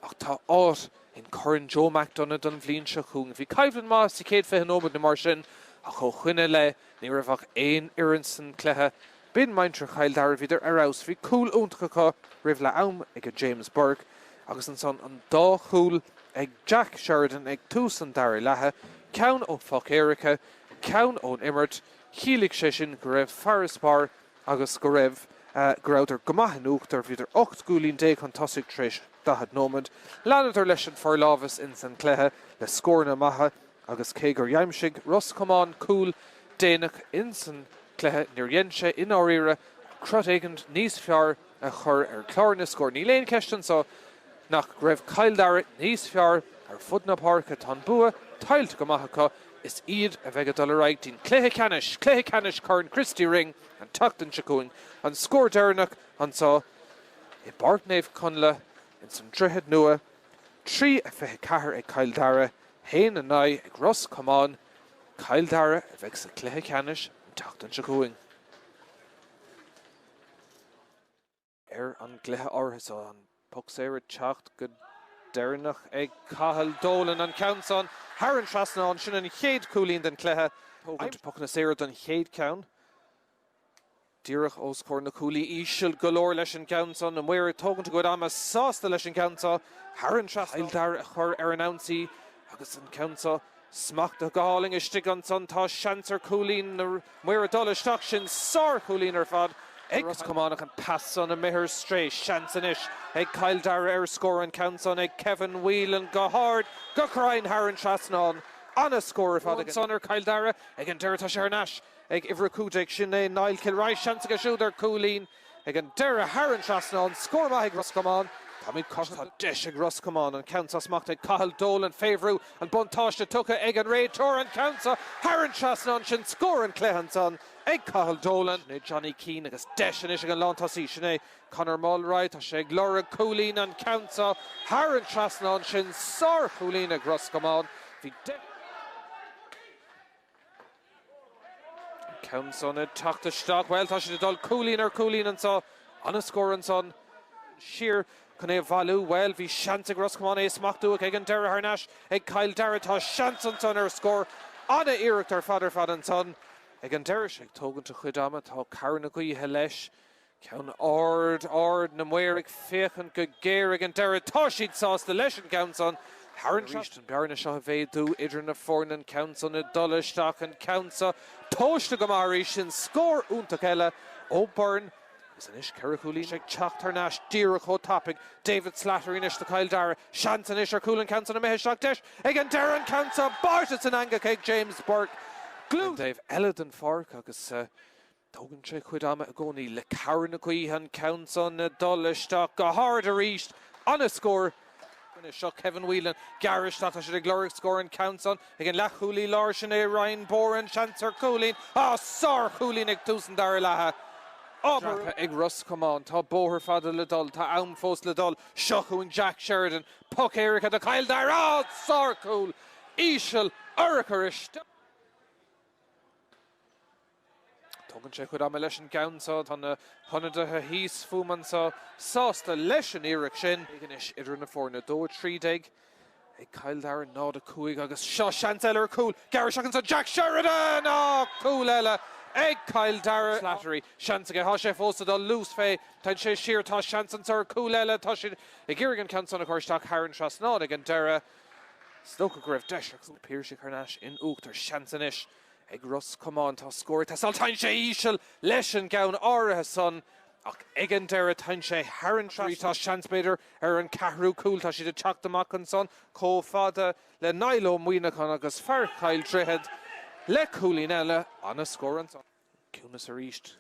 ach tá áit in Corn Joe McDonagh don bhliain seo chugainn. Bhí coimhlint maith sa chéad 20 nóiméad nó mar sin ach ó shoin i leith ní raibh ach aon fhoireann san cluiche. B'in muintir Chill Dara, bhíodar ar fheabhas. Bhí cúl iontach acu roimh leath am ag James Burke agus ansan an dá chúl ag Jack Sheridan ag tús an dara leatha, ceann ó phoc éirice, ceann ón imirt. Chiallaigh sé sin go raibh farasbarr agus go raibh go rabhadar go maith in uachtar. Bhíodar 18 gcúilín chun tosaigh tar éis 40 nóiméad. Leanadar leis an forlámhas ins an cluiche le scóranna maithe agus cé gur d'aimsigh Ros Comáin cúl déanach ins an cluiche níor dhein sé i ndáiríre crot éigin níos fearr a chur ar chlár na scór. Níl aon cheist anseo nach raibh Cill Dara níos fearr ar fud na páirce. Tá an bua tuillte go maith acu. Is iad a bheidh ag dul ar aghaidh dtí'n cluiche ceannais, cluiche ceannais Chorn Christy Ring an tseachtain seo chugainn. An scór deireanach anseo i bPáirc Naomh Conlath ins an Droichead Nua, 3-24 ag Cill Dara, 1-9 ag Ros Comáin. Cill Dara a bheidh sa chluiche ceannais an tseachtain seo chugainn. Ar an gcluiche áirithe seo, an poc saor ag teacht go deireanach ag Cathal Dolan, an ceann san thar an trasnán, sin an chéad chúilín den chluiche. Tógaint pocanna saora don chéad cheann. Díreach os comhair na cuaillí, íseal go leor leis an gceann san. Na maoir ag tógaint a gcuid ama, sásta leis an gceann seo thar an trasnán. Cill Dara a chur ar an ionsaí agus an ceann seo Smachtaithe go hálainn istigh ansan. Tá seans ar chúilín na maor ag dul isteach. Sin sár-chúilín ar fad ag Ros Comáin ach an pas san imithe ar strae. Seans anois ag Cill Dara ar scór. An ceann san ag Kevin Whelan go hard, go cruinn thar an trasnán. Ana-scór ar fad ag an san ar Chill Dara. Ag an deireadh tá sé thar n-ais. ag uimhir 15, sin é Niall Kilroy, seans aige siúd ar chúilín ag an deireadh thar an trasnán, scór maith ag Ros Comáin. Táimid cothrom, tá deis ag Ros Comáin an ceann seo smachtaithe ag Cathal Dolan fé bhrú, an buntáiste tugtha ag an réiteoir, an ceann seo thar an trasnán, sin scór an chluiche ansan ag Cathal Dolan. Sin é Johnny Keane agus deis anois ag an lántosaí, sin é Conor Mulroy, tá sé ag lorg cúilín, an ceann seo thar an trasnán, sin sár-chúilín ag Ros Comáin. Bhí deis. An ceann san ag teacht isteach. Bhuel, tá siad ag dul cúilín ar chúilín anso. Ana-scór ansan. Siar chun é a bhailiú. Bhuel, bhí seans ag Ros Comáin é a smachtú ach ag an deireadh thar n-ais ag Cill Dara. Tá seans ansan ar scór. Ana-iarracht ar fad ar fad ansan. Ag an deireadh sé ag tógaint a chuid ama. Tá cabhair na gaoithe leis. Ceann ard, ard, na maoir ag féachaint go géar ag an deireadh. Tá siad sásta leis an gceann san. Thar an arís an bearna seo a mhéadú idir na foirne, an ceann san ag dul isteach, an ceann seo tomhaiste go maith arís. Sin scór iontach eile ó Byrne. Agus anois 4 chúilín ag teacht thar n-ais díreach chomh tapaidh. David Slattery anois do Chill Dara. Seans anois ar chúl an ceann san imithe isteach. Deis ag an deireadh an ceann seo báite san eangach ag James Burke. Ar an dtaobh eile den pháirc agus. Tógann sé a chuid ama i gcónaí le cabhair na gaoithe an ceann san ag dul isteach go hard arís. Ana-scór. Anois seo Kevin Whelan. Gearradh isteach, tá siad ag lorg scór an ceann san ag an leathchúlaí láir sin é Ryan Boran. Seans ar chúilín. Á, sár-chúilín ag tús an dara leatha. Dreaptha ag Ros Comáin. Tá bóthar fada le dul. Tá am fós le dul. Seo chugainn Jack Sheridan. Poc éirice do Chill Dara. Á, sár-chúl. Íseal, urchar isteach. Tógann sé a chuid ama leis an gceann seo. Tá na hionadaithe thíos fúm anseo sásta leis an iarracht sin. Anois idir na foirne, 2 13 ag Cill Dara, 0 5 agus seo seans eile ar chúl. Gearradh isteach anseo Jack Sheridan! Á, cúl eile ag Cill Dara. Slattery, seans aige, tá sé fós ag dul luas fé. Téann sé siar, tá seans anseo ar chúl eile. Tá siad ag iarraidh an ceann san a chur isteach thar an trasnán ag an deireadh. Is dócha go raibh deis ag na Piarsaigh thar n-ais in uachtar. Seans anois Ag Ros Comáin tá scór ag teastáil. Téann sé íseal leis an gceann áirithe san ach ag an deireadh téann sé thar an trasnán. Tá seans b'fhéidir ar an ceathrú cúl. Tá siad ag teacht amach ansan chomh fada le Niall Ó Muíneacháin agus fear Chill Droichead le cúilín eile. Ana-scór ansan. Ciúnas arís.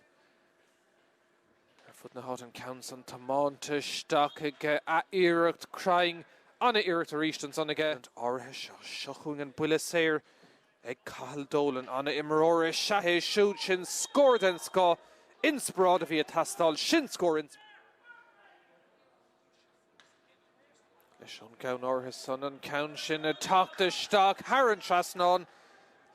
Ar fud na háite an ceann san tiomáinte isteach aige, ath-iarracht cruinn, ana-iarracht arís ansan aige. An áirithe seo, seo chugainn an buille saor ag Cathal Dolan, ana-imreoir is ea é siúd, sin scór den scoth, inspioráid a bhí ag teastáil, sin scór inspioráid. Leis an gceann áirithe san, an ceann sin ag teacht isteach thar an trasnán.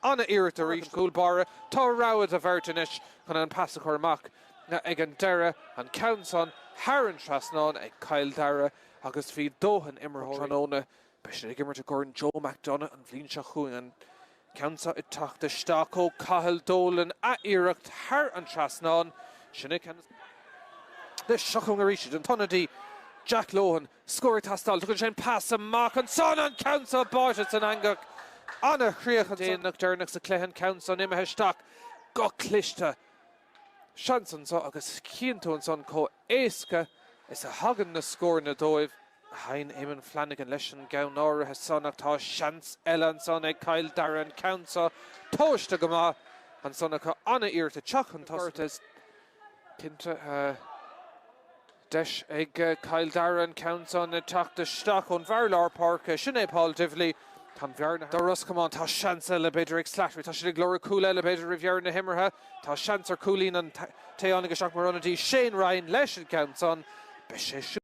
Ana-iarracht arís an cúl báire. Tá rogha de bheirt anois chun an pas a chur amach ag an deireadh. An ceann san thar an trasnán ag Cill Dara agus bhí dóthain imreoirí tráthnóna. Beidh siad ag imirt i gCorn Joe McDonagh an bhliain seo chugainn. An ceann seo ag teacht isteach ó Cathal Dolan, ath-iarracht thar an trasnán. Sin é ceann. Anois seo chugainn arís iad, an t-ionadaí Jack Lohan. Scór ag teastáil. Tugann sé an pas amach ansan. An ceann seo báite san eangach. Ana-chríoch ansan. Déanach deireanach sa chluiche an ceann san imithe isteach go cliste. Seans anso agus chíonn tú ansan chomh éasca is a thagann na scóranna dóibh. Sheinn Eamon Flanagan leis an gceann áirithe san ach tá seans eile ansan ag Cill Dara an ceann seo tomhaiste go maith ansan acu. Ana-iarracht ag teacht chun tosaigh. Cinnte, deis ag Cill Dara an ceann san ag teacht isteach ón bhfear lár páirce. Sin é Paul Divilly. Tá an bhearna do Ros Comáin. Tá seans eile b'fhéidir ag Slattery. Tá siad ag lorg cúl eile b'fhéidir roimh dheireadh na himeartha. Tá seans ar chúilín an té a tháinig isteach mar ionadaí Shane Ryan leis an gceann san. Beidh sé siúd.